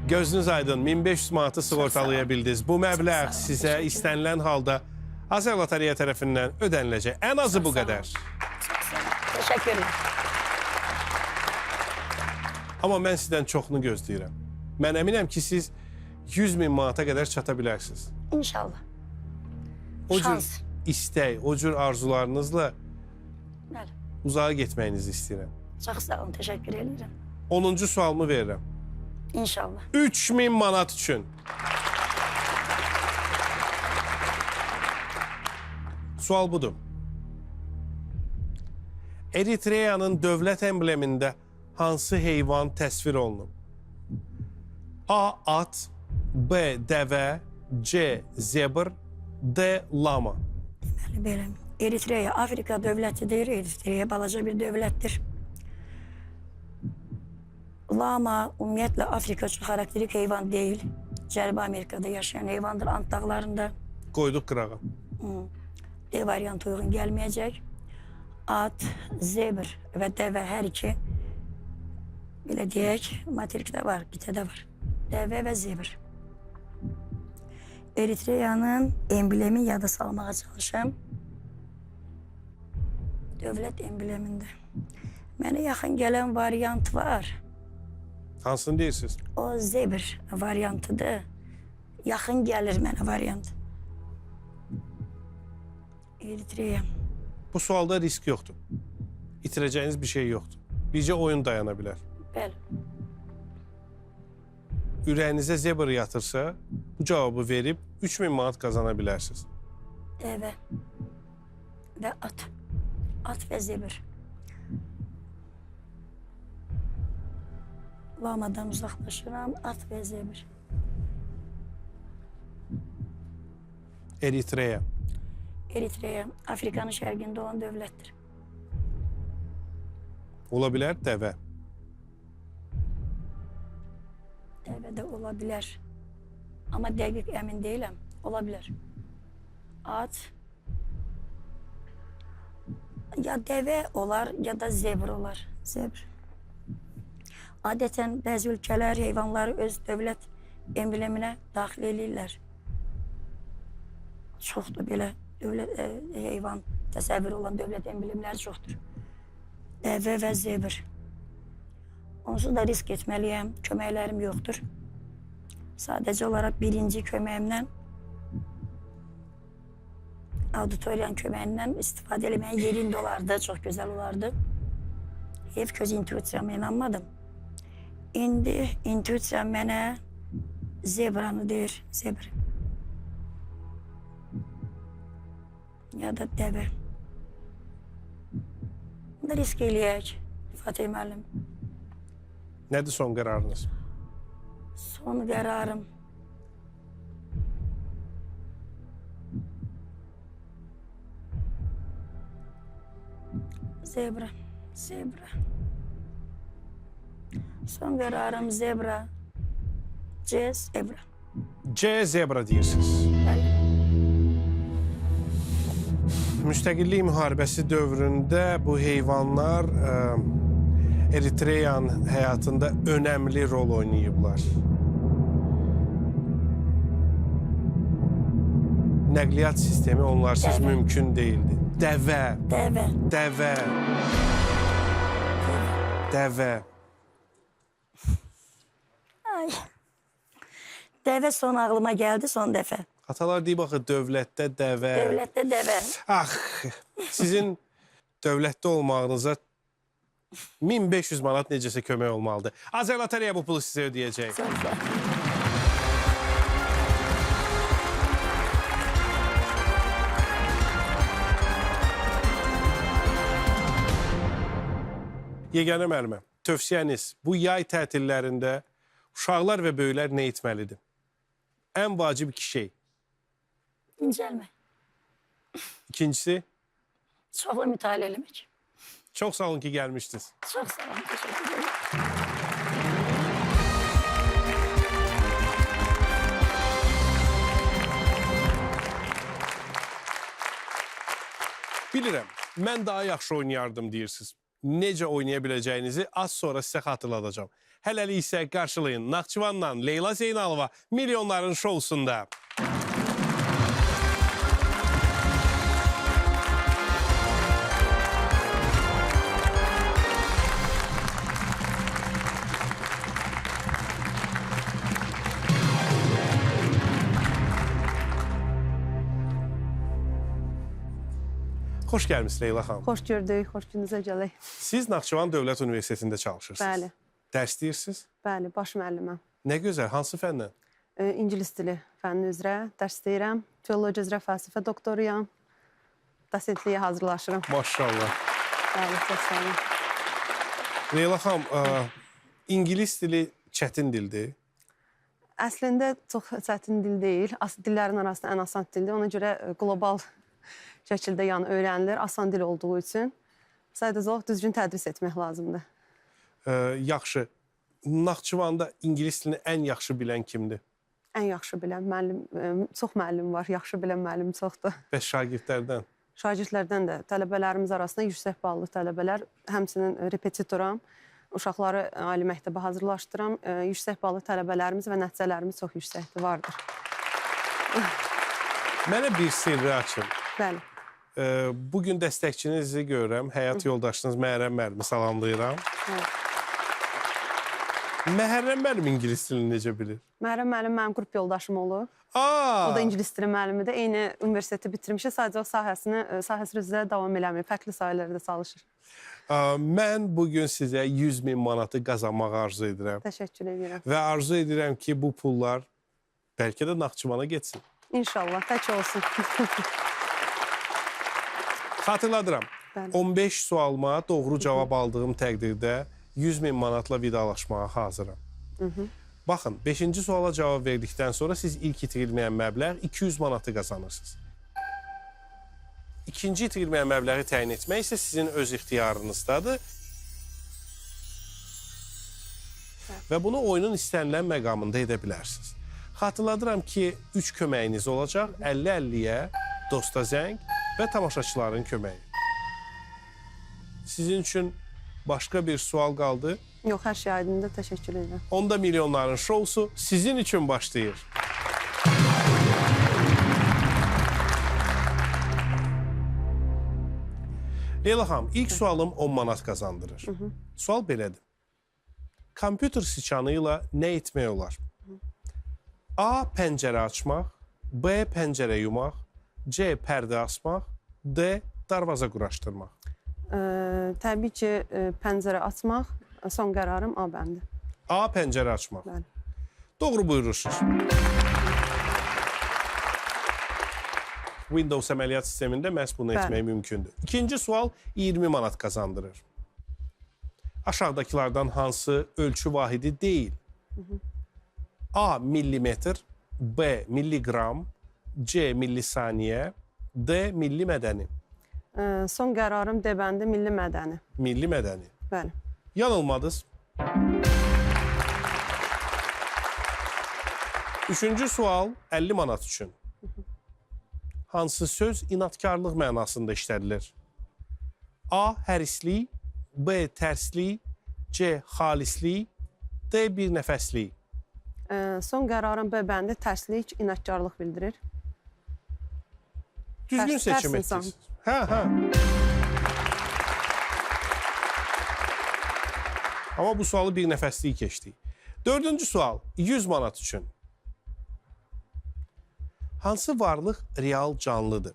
Gözünüz aydın, 1500 manatı sığortalaya bildiniz. Bu məbləğ sizə istənilən halda Azər Lotereya tərəfindən ödəniləcək. Ən azı bu qədər. Çox sağ olun. Təşəkkürlər. Amma mən sizdən çoxunu gözləyirəm. Mən əminəm ki, siz 100 min manata qədər çata bilərsiniz. İnşallah. O cür Şans. istək, o cür arzularınızla Bəli. uzağa getməyinizi istəyirəm. Çox sağ olun, təşəkkür eləyirəm. 10-cu sualımı verirəm. İnşallah. 3000 manat üçün. Sual budur. Eritreyanın dövlət emblemində hansı heyvan təsvir olunub? A. At, B. Dəvə, C. Zebr, D. Lama. Deməli belə. Eritreya Afrika dövlətidir. Eritreya balaca bir dövlətdir. Lama ümumiyyətlə Afrika üçün xarakterik heyvan deyil. Cənubi Amerikada yaşayan heyvandır, Ant dağlarında. Qoyduq qırağa. D variantı uyğun gəlməyəcək. At, zebr və dəvə hər iki belə deyək, materikdə var, qitədə var. Dəvə və zebr. Eritreyanın emblemi yada salmağa çalışım. Dövlət emblemində. Mənə yaxın gələn variant var. Hansını deyirsiniz? O zebr variantıdır. Yaxın gəlir mənə variant. Eritreya. Bu sualda risk yoxdur. İtirəcəyiniz bir şey yoxdur. Bircə oyun dayana bilər. Bəli. Ürəyinizə zebr yatırsa, bu cavabı verib 3000 manat qazana bilərsiniz. Dəvə və at. At və zebr. Lamadan uzaqlaşıram. At və zebr. Eritreya. Eritreya Afrikanın şərqində olan dövlətdir. Ola bilər dəvə. Dəvə də ola bilər. Amma dəqiq əmin deyiləm. Ola bilər. At. Ya dəvə olar, ya da zebr olar. Zebr. Adətən bəzi ölkələr heyvanları öz dövlət embleminə daxil eləyirlər. Çoxdur belə dövlət heyvan təsəvvür olan dövlət emblemləri çoxdur. Dəvə və zebr. Onsuz da risk etməliyəm. Köməklərim yoxdur. Sadəcə olaraq birinci köməyimlə auditoriyanın köməyindən istifadə eləməyin yerində olardı, çox gözəl olardı. Heyf ki, öz intuisiyama inanmadım. İndi intuisiyam mənə zebranı deyir, zebr. Ya da dəvə. Bunda risk eləyək, Fatih müəllim. Nədir son qərarınız? Son qərarım. Zebra, zebra. Son qərarım zebra. C, zebra. C zebra deyirsiniz. Bəli. Müstəqillik müharibəsi dövründə bu heyvanlar Eritreyanın həyatında önəmli rol oynayıblar. Nəqliyyat sistemi onlarsız Dəvə. mümkün deyildi. Dəvə, Dəvə. dəvə, dəvə. Ay. Dəvə son ağlıma gəldi son dəfə. Atalar deyib axı dövlətdə dəvə. Dövlətdə dəvə. Ax, sizin dövlətdə olmağınıza 1500 manat necəsə kömək olmalıdır. Azərloteriya bu pulu sizə ödəyəcək. Çox sağ ol. Yeganə müəllimə, tövsiyəniz bu yay tətillərində uşaqlar və böyüklər nə etməlidir? Ən vacib iki şey. Dincəlmək. İkincisi, Çoxlu mütaliə eləmək. çox sağ olun ki, gəlmişdiniz. Çox sağ olun. Təşəkkür ederim. Bilirəm, mən daha yaxşı oynayardım deyirsiniz. Necə oynaya biləcəyinizi az sonra sizə xatırladacağam. Hələlik isə qarşılayın Naxçıvanla Leyla Zeynalova milyonların şousunda. Xoş gəlmisiniz Leyla xanım. Xoş gördük, xoş gününüzə gələk. Siz Naxçıvan Dövlət Universitetində çalışırsınız. Bəli. Dərs deyirsiniz? Bəli, baş müəlliməm. Nə gözəl, hansı fəndən? İngilis dili fənni üzrə dərs deyirəm. Filologiya üzrə fəlsəfə doktoruyam. Dosentliyə hazırlaşıram. Maşallah. Bəli, çox sağ olun. Leyla xanım, ingilis dili çətin dildir. Əslində çox çətin dil deyil. Dillərin arasında ən asan dildir. Ona görə qlobal şəkildə yəni öyrənilir, asan dil olduğu üçün. Sadəcə olaraq düzgün tədris etmək lazımdır. Yaxşı. Naxçıvanda ingilis dilini ən yaxşı bilən kimdir? Ən yaxşı bilən müəllim, çox müəllim var. Yaxşı bilən müəllim çoxdur. Bəs şagirdlərdən? Şagirdlərdən də tələbələrimiz arasında yüksək ballı tələbələr, həmçinin repetitoram, uşaqları ali məktəbə hazırlaşdıram. Yüksək ballı tələbələrimiz və nəticələrimiz çox yüksəkdir, vardır. Mənə bir sirri açın. Bəli. Bugün dəstəkçinizi görürəm. Həyat yoldaşınız Məhərrəm müəllimi salamlayıram. Evet. Məhərrəm müəllim ingilis dilini necə bilir? Məhərrəm müəllim mənim qrup yoldaşım olub. Aa! O da ingilis dili müəllimidir. Eyni universiteti bitirmişik. Sadəcə o sahəsi üzrə davam eləmir. Fərqli sahələrdə çalışır. Mən bugün sizə 100 min manatı qazanmağı arzu edirəm. Təşəkkür edirəm. Və arzu edirəm ki, bu pullar bəlkə də Naxçıvana getsin. İnşallah, tək olsun. Xatırladıram. Bəli. 15 sualıma doğru cavab aldığım təqdirdə 100 min manatla vidalaşmağa hazıram. Baxın, 5-ci suala cavab verdikdən sonra siz ilk itirilməyən məbləğ 200 manatı qazanırsınız. İkinci itirilməyən məbləği təyin etmək isə sizin öz ixtiyarınızdadır. Və bunu oyunun istənilən məqamında edə bilərsiniz. Xatırladıram ki, 3 köməyiniz olacaq. 50-50-yə, dosta zəng və tamaşaçıların köməyi. Sizin üçün başqa bir sual qaldı. Yox, hər şey aydındır. Təşəkkür edirəm. Onda milyonların şousu sizin üçün başlayır. Leyla xanım, ilk sualım 10 manat qazandırır. Sual belədir. Kompüter siçanı ilə nə etmək olar? A. Pəncərə açmaq, B. Pəncərə yumaq, C. Pərdə asmaq, D. Darvaza quraşdırmaq. Təbii ki, pəncərə açmaq. Son qərarım A bəndi. A. Pəncərə açmaq. Bəli. Doğru buyurursunuz. Windows əməliyyat sistemində məhz bunu Bəli. etmək mümkündür. İkinci sual 20 manat qazandırır. Aşağıdakılardan hansı ölçü vahidi deyil? A. Millimetr, B. Milliqram, C. Millisaniyə, D. Milli mədəni. Son qərarım D bəndi, milli mədəni. Milli mədəni. Bəli. Yanılmadınız. Üçüncü sual 50 manat üçün. Hansı söz inadkarlıq mənasında işlədilir? A. Hərislik, B. Tərslik, C. Xalislik, D. Bir nəfəslik. Son qərarım B bəndi, tərslik, inadkarlıq bildirir. Düzgün seçim tərs insan. etdiniz. Hə, hə. Amma bu sualı bir nəfəslik keçdik. Dördüncü sual 100 manat üçün. Hansı varlıq real canlıdır?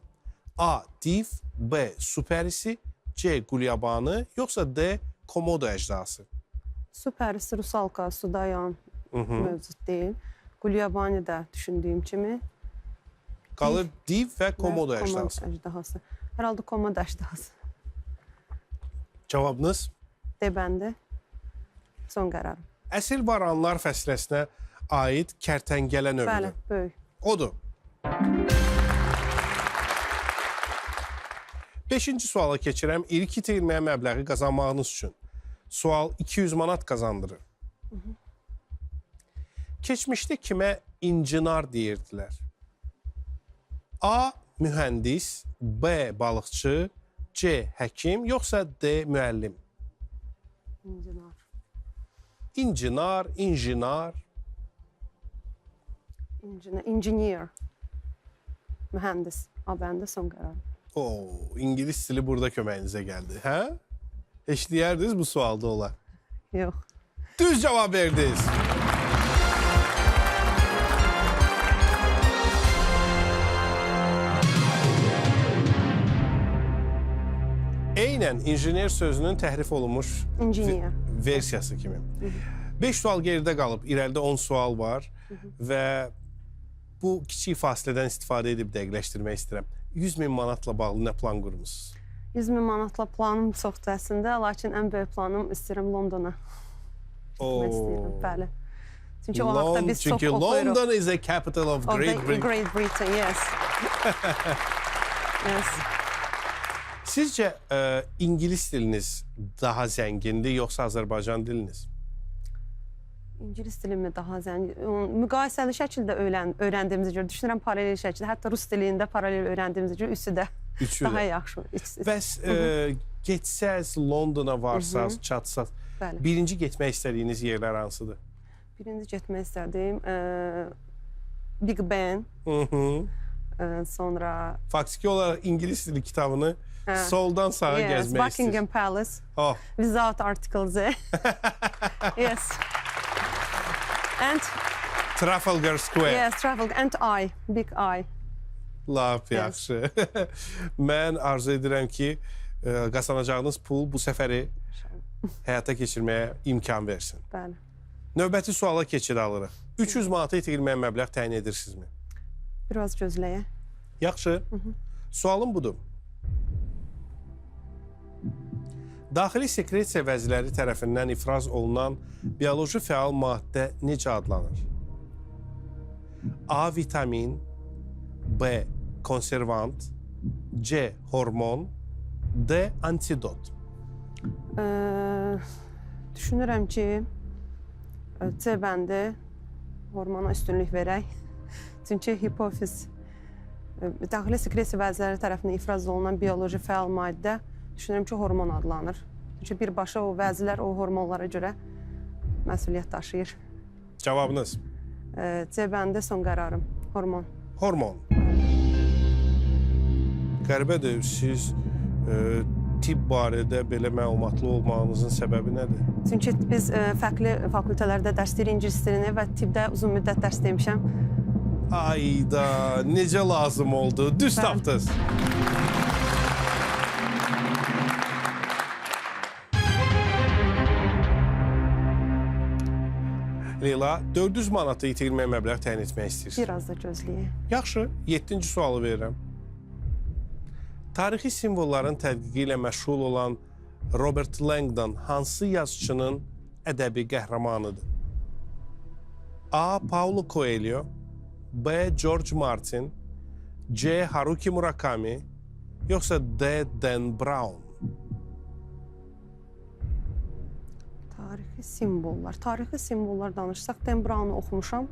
A. Div, B. Su pərisi, C. Qulyabanı, yoxsa D. Komodo əjdahası? Su pərisi, rusalka, suda yan mövcud deyil. Qulyabani də düşündüyüm kimi. Qalır div və komodo Və əjdahası. Əjdahası. Hər halda komodo əjdahası. Cavabınız? D bəndi. Son qərarım. Əsl varanlar fəsiləsinə aid kərtənkələ növüdür. Bəli, böyük. Odur. Beşinci suala keçirəm. İlk itirilməyə məbləği qazanmağınız üçün. Sual 200 manat qazandırır. Keçmişdə kimə incinar deyirdilər? A. Mühəndis, B. Balıqçı, C. Həkim, yoxsa D. Müəllim? İncinar. İncinar, injinar. Engineer. Mühəndis. A bəndi son qərarım. Oo, ingilis dili burada köməyinizə gəldi, hə? Heç deyərdiniz bu sualda olar. Yox. Düz cavab verdiniz. Eynən injener sözünün təhrif olunmuş Engineer. versiyası kimi. 5 sual geridə qalıb, irəlidə 10 sual var və bu kiçik fasilədən istifadə edib dəqiqləşdirmək istəyirəm. 100 min manatla bağlı nə plan qurmusunuz? 100 min manatla planım çoxdur əslində, lakin ən böyük planım istəyirəm Londona getmək istəyirəm. Bəli. Çünki o haqda biz çox Çünki oxuyuruq. London is the capital of Of Great the Britain. Great Britain, yes. Yes. Sizcə ingilis diliniz daha zəngindir yoxsa Azərbaycan diliniz? İngilis dilimi daha zəngin, müqayisəli şəkildə öyrəndiyimizə görə düşünürəm paralel şəkildə, hətta rus dilində paralel öyrəndiyimizə görə üçü də Üçü daha də. yaxşı. Üçü. Bəs getsəz Londona varsaz, çatsaz, Bəli. birinci getmək istədiyiniz yerlər hansıdır? Birinci getmək istədiyim Big Ben, sonra Faktiki olaraq ingilis dili kitabını soldan sağa yes, gəzmək istəyirsiniz. Buckingham Palace Oh, without article Z. Yes. And Trafalgar Square. yes, travel and I, big I. Lap yaxşı. Mən arzu edirəm ki, qazanacağınız pul bu səfəri həyata keçirməyə imkan versin. Bəli. Növbəti suala keçid alırıq. 300 manata itirilməyən məbləğ təyin edirsinizmi? Biraz gözləyək. Yaxşı. Sualım budur. Daxili sekresiya vəzləri tərəfindən ifraz olunan bioloji fəal maddə necə adlanır? A. Vitamin, B. Konservant, C. Hormon, D. Antidot. Düşünürəm ki, C bəndi hormona üstünlük verək. Çünki hipofiz daxili sekresiya vəzləri tərəfindən ifraz olunan bioloji fəal maddə düşünürəm ki, hormon adlanır. Çünki birbaşa o vəzlər o hormonlara görə məsuliyyət daşıyır. Cavabınız? C bəndi son qərarım. Hormon. Hormon. Qəribədir, siz tibb barədə belə məlumatlı olmağınızın səbəbi nədir? Çünki biz fərqli fakültələrdə dərs deyirik ingilis dilini və tibbdə uzun müddət dərs demişəm. Ayda, necə lazım oldu? Düz Bəli. tapdınız. Leyla, 400 manatı itirilməyə məbləğ təyin etmək istəyirsiniz. Biraz da gözləyək. Yaxşı, 7-ci sualı verirəm. Tarixi simvolların tədqiqi ilə məşğul olan Robert Langdon hansı yazıçının ədəbi qəhrəmanıdır? A. Paulo Coelho, B. George Martin, C. Haruki Murakami, yoxsa D. Dan Brown? Tarixi simvollar. Tarixi simvollar danışsaq, Dan Brown-u oxumuşam.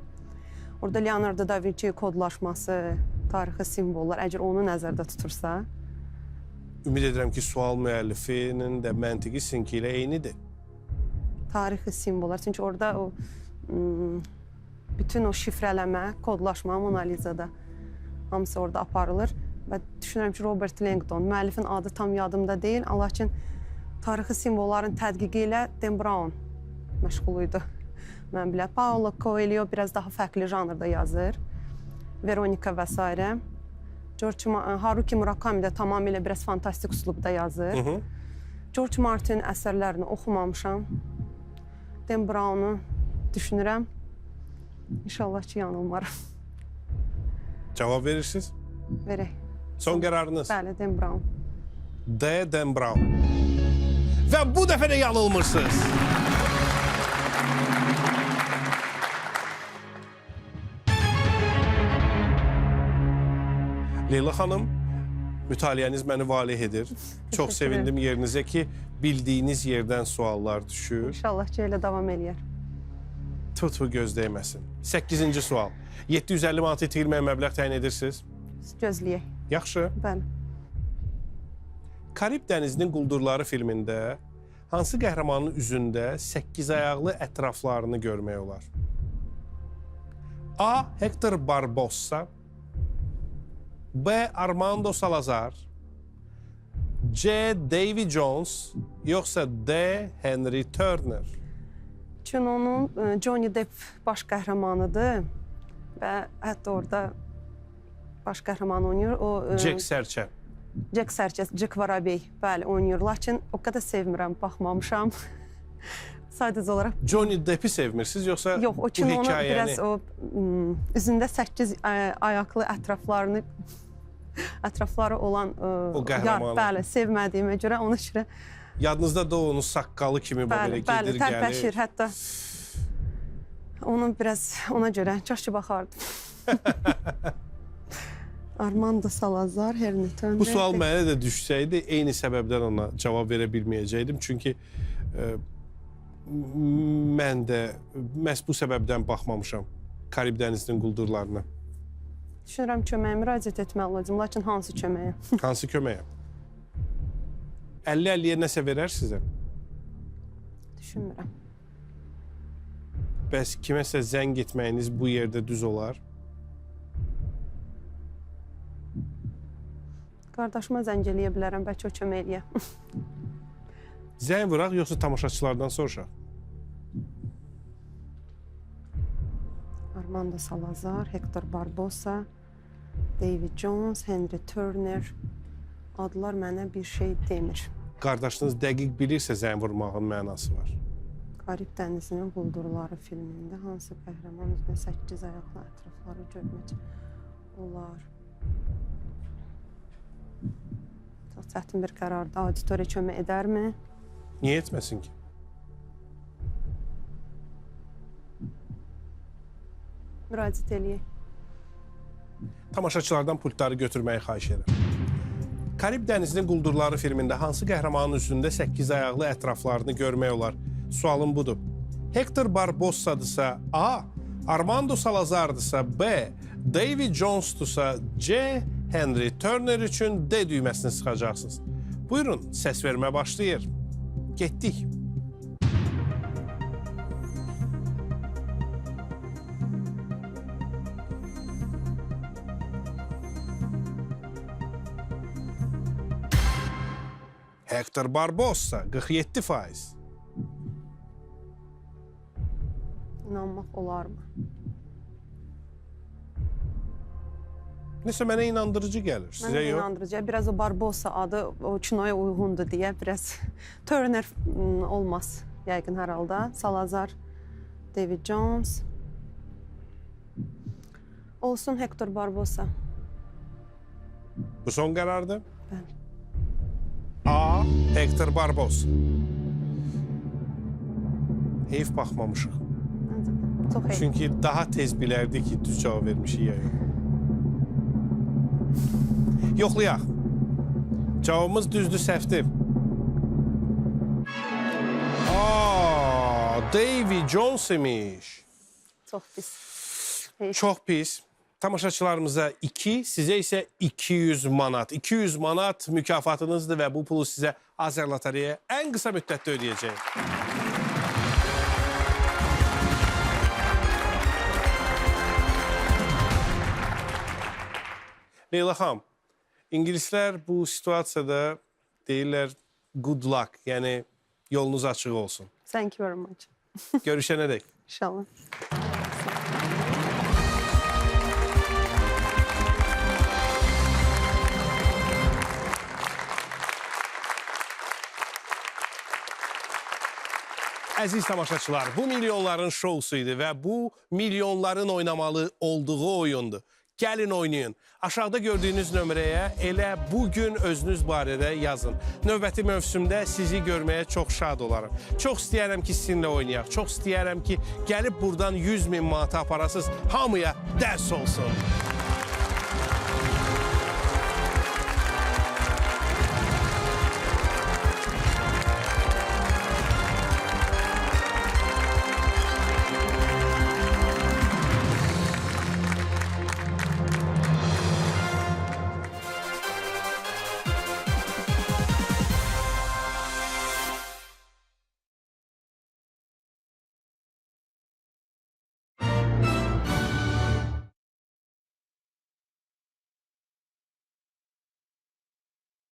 Orada Leonardo da Vinci kodlaşması, tarixi simvollar, əgər onu nəzərdə tutursa, Ümid edirəm ki, sual müəllifinin də məntiqi sizinki ilə eynidir. Tarixi simvollar. Çünki orada o bütün o şifrələmə, kodlaşma Mona Lisa'da hamısı orada aparılır və düşünürəm ki, Robert Langdon, müəllifin adı tam yadımda deyil, lakin tarixi simvolların tədqiqi ilə Dan Brown məşğul idi. Mən biləm, Paulo Coelho biraz daha fərqli janrda yazır. Veronika və s. George Haruki Murakami də tamamilə biraz fantastik üslubda yazır. George Martin əsərlərini oxumamışam. Dan Brown-u düşünürəm. İnşallah ki, yanılmaram. Cavab verirsiniz? Verək. Son qərarınız? Bəli, Dan Brown. D. Dan Brown. Və bu dəfə də yanılmırsınız. Leyla xanım, mütaliəniz məni valeh edir. Çox sevindim yerinizə ki, bildiyiniz yerdən suallar düşür. İnşallah ki, elə davam eləyər. Tutu göz dəyməsin. 8-ci sual. 750 manat itirilməyən məbləğ təyin edirsiniz. Gözləyək. Yaxşı. Bəli. Karib dənizinin quldurları filmində hansı qəhrəmanın üzündə 8 ayaqlı ətraflarını görmək olar? A. Hector Barbossa, B. Armando Salazar, C. Davy Jones, yoxsa D. Henry Turner? Kinonun Johnny Depp baş qəhrəmanıdır və hətta orada baş qəhrəman oynayır. O Jack Sərçə. Jack Sərçə, Jack Varabey, bəli, oynayır. Lakin o qədər sevmirəm, baxmamışam. Sadəcə olaraq Johnny Depp'i sevmirsiniz yoxsa yox, o bu kinonu hekayəni? biraz o üzündə 8 ayaqlı ətraflarını Ətrafları olan O qəhrəmanı. Bəli, sevmədiyimə görə ona görə Yadınızda da onun saqqalı kimi bəli, belə bəli, gedir, tərpəşir gəlir. hətta. Onun biraz ona görə kaş ki baxardım. Armando Salazar, Henry Turner. Bu sual mənə də düşsəydi, eyni səbəbdən ona cavab verə bilməyəcəkdim. Çünki mən də məhz bu səbəbdən baxmamışam Karib dənizinin quldurlarına. Düşünürəm köməyə müraciət etməli olacağam, lakin hansı köməyə? Hansı köməyə? 50-50-yə nəsə verər sizə? Düşünmürəm. Bəs kiməsə zəng etməyiniz bu yerdə düz olar? Qardaşıma zəng eləyə bilərəm, bəlkə o kömək eləyə. Zəng vuraq yoxsa tamaşaçılardan soruşaq? Armando Salazar, Hector Barbosa, David Jones, Henry Turner. Adlar mənə bir şey demir. Qardaşınız dəqiq bilirsə zəng vurmağın mənası var. Karib dənizinin quldurları filmində hansı qəhrəman üzünə 8 ayaqlı ətrafları görmək olar? Çox çətin bir qərardır. Auditoriya kömək edərmi? Niyə etməsin ki? Müraciət eləyək. Tamaşaçılardan pultları götürməyi xahiş edirəm. Karib dənizinin quldurları filmində hansı qəhrəmanın üzündə 8 ayaqlı ətraflarını görmək olar? Sualım budur. Hector Barbossa'dırsa A, Armando Salazar'dırsa B, David Jones'dursa C, Henry Turner üçün D düyməsini sıxacaqsınız. Buyurun, səs vermə başlayır. Getdik. Hector Barbossa 47%. İnanmaq olarmı? Nəsə mənə inandırıcı gəlir. Mənə Sizə də yox? inandırıcı. Biraz o Barbosa adı o kinoya uyğundur deyə biraz Turner olmaz yəqin hər halda. Salazar, David Jones. Olsun Hector Barbosa. Bu son qərardır? Bəli. A. Hector Barbosa. Heyf baxmamışıq. Məncə də. Çox heyf. Çünki daha tez bilərdik ki, düz cavab vermişik ya yox. Yoxlayaq. Cavabımız düzdür, səhvdir. Aa, Davy Jones imiş. Çox pis. Heyf. Çox pis. Tamaşaçılarımıza 2, sizə isə 200 manat. 200 manat mükafatınızdır və bu pulu sizə Azərlotereya ən qısa müddətdə ödəyəcək. Leyla xanım, ingilislər bu situasiyada deyirlər good luck, yəni yolunuz açıq olsun. Thank you very much. Görüşənə dək. İnşallah. Əziz tamaşaçılar, bu milyonların şousu idi və bu milyonların oynamalı olduğu oyundur. Gəlin oynayın. Aşağıda gördüyünüz nömrəyə elə bugün özünüz barədə yazın. Növbəti mövsümdə sizi görməyə çox şad olaram. Çox istəyərəm ki, sizinlə oynayaq. Çox istəyərəm ki, gəlib buradan 100 min manata aparasınız. Hamıya dərs olsun.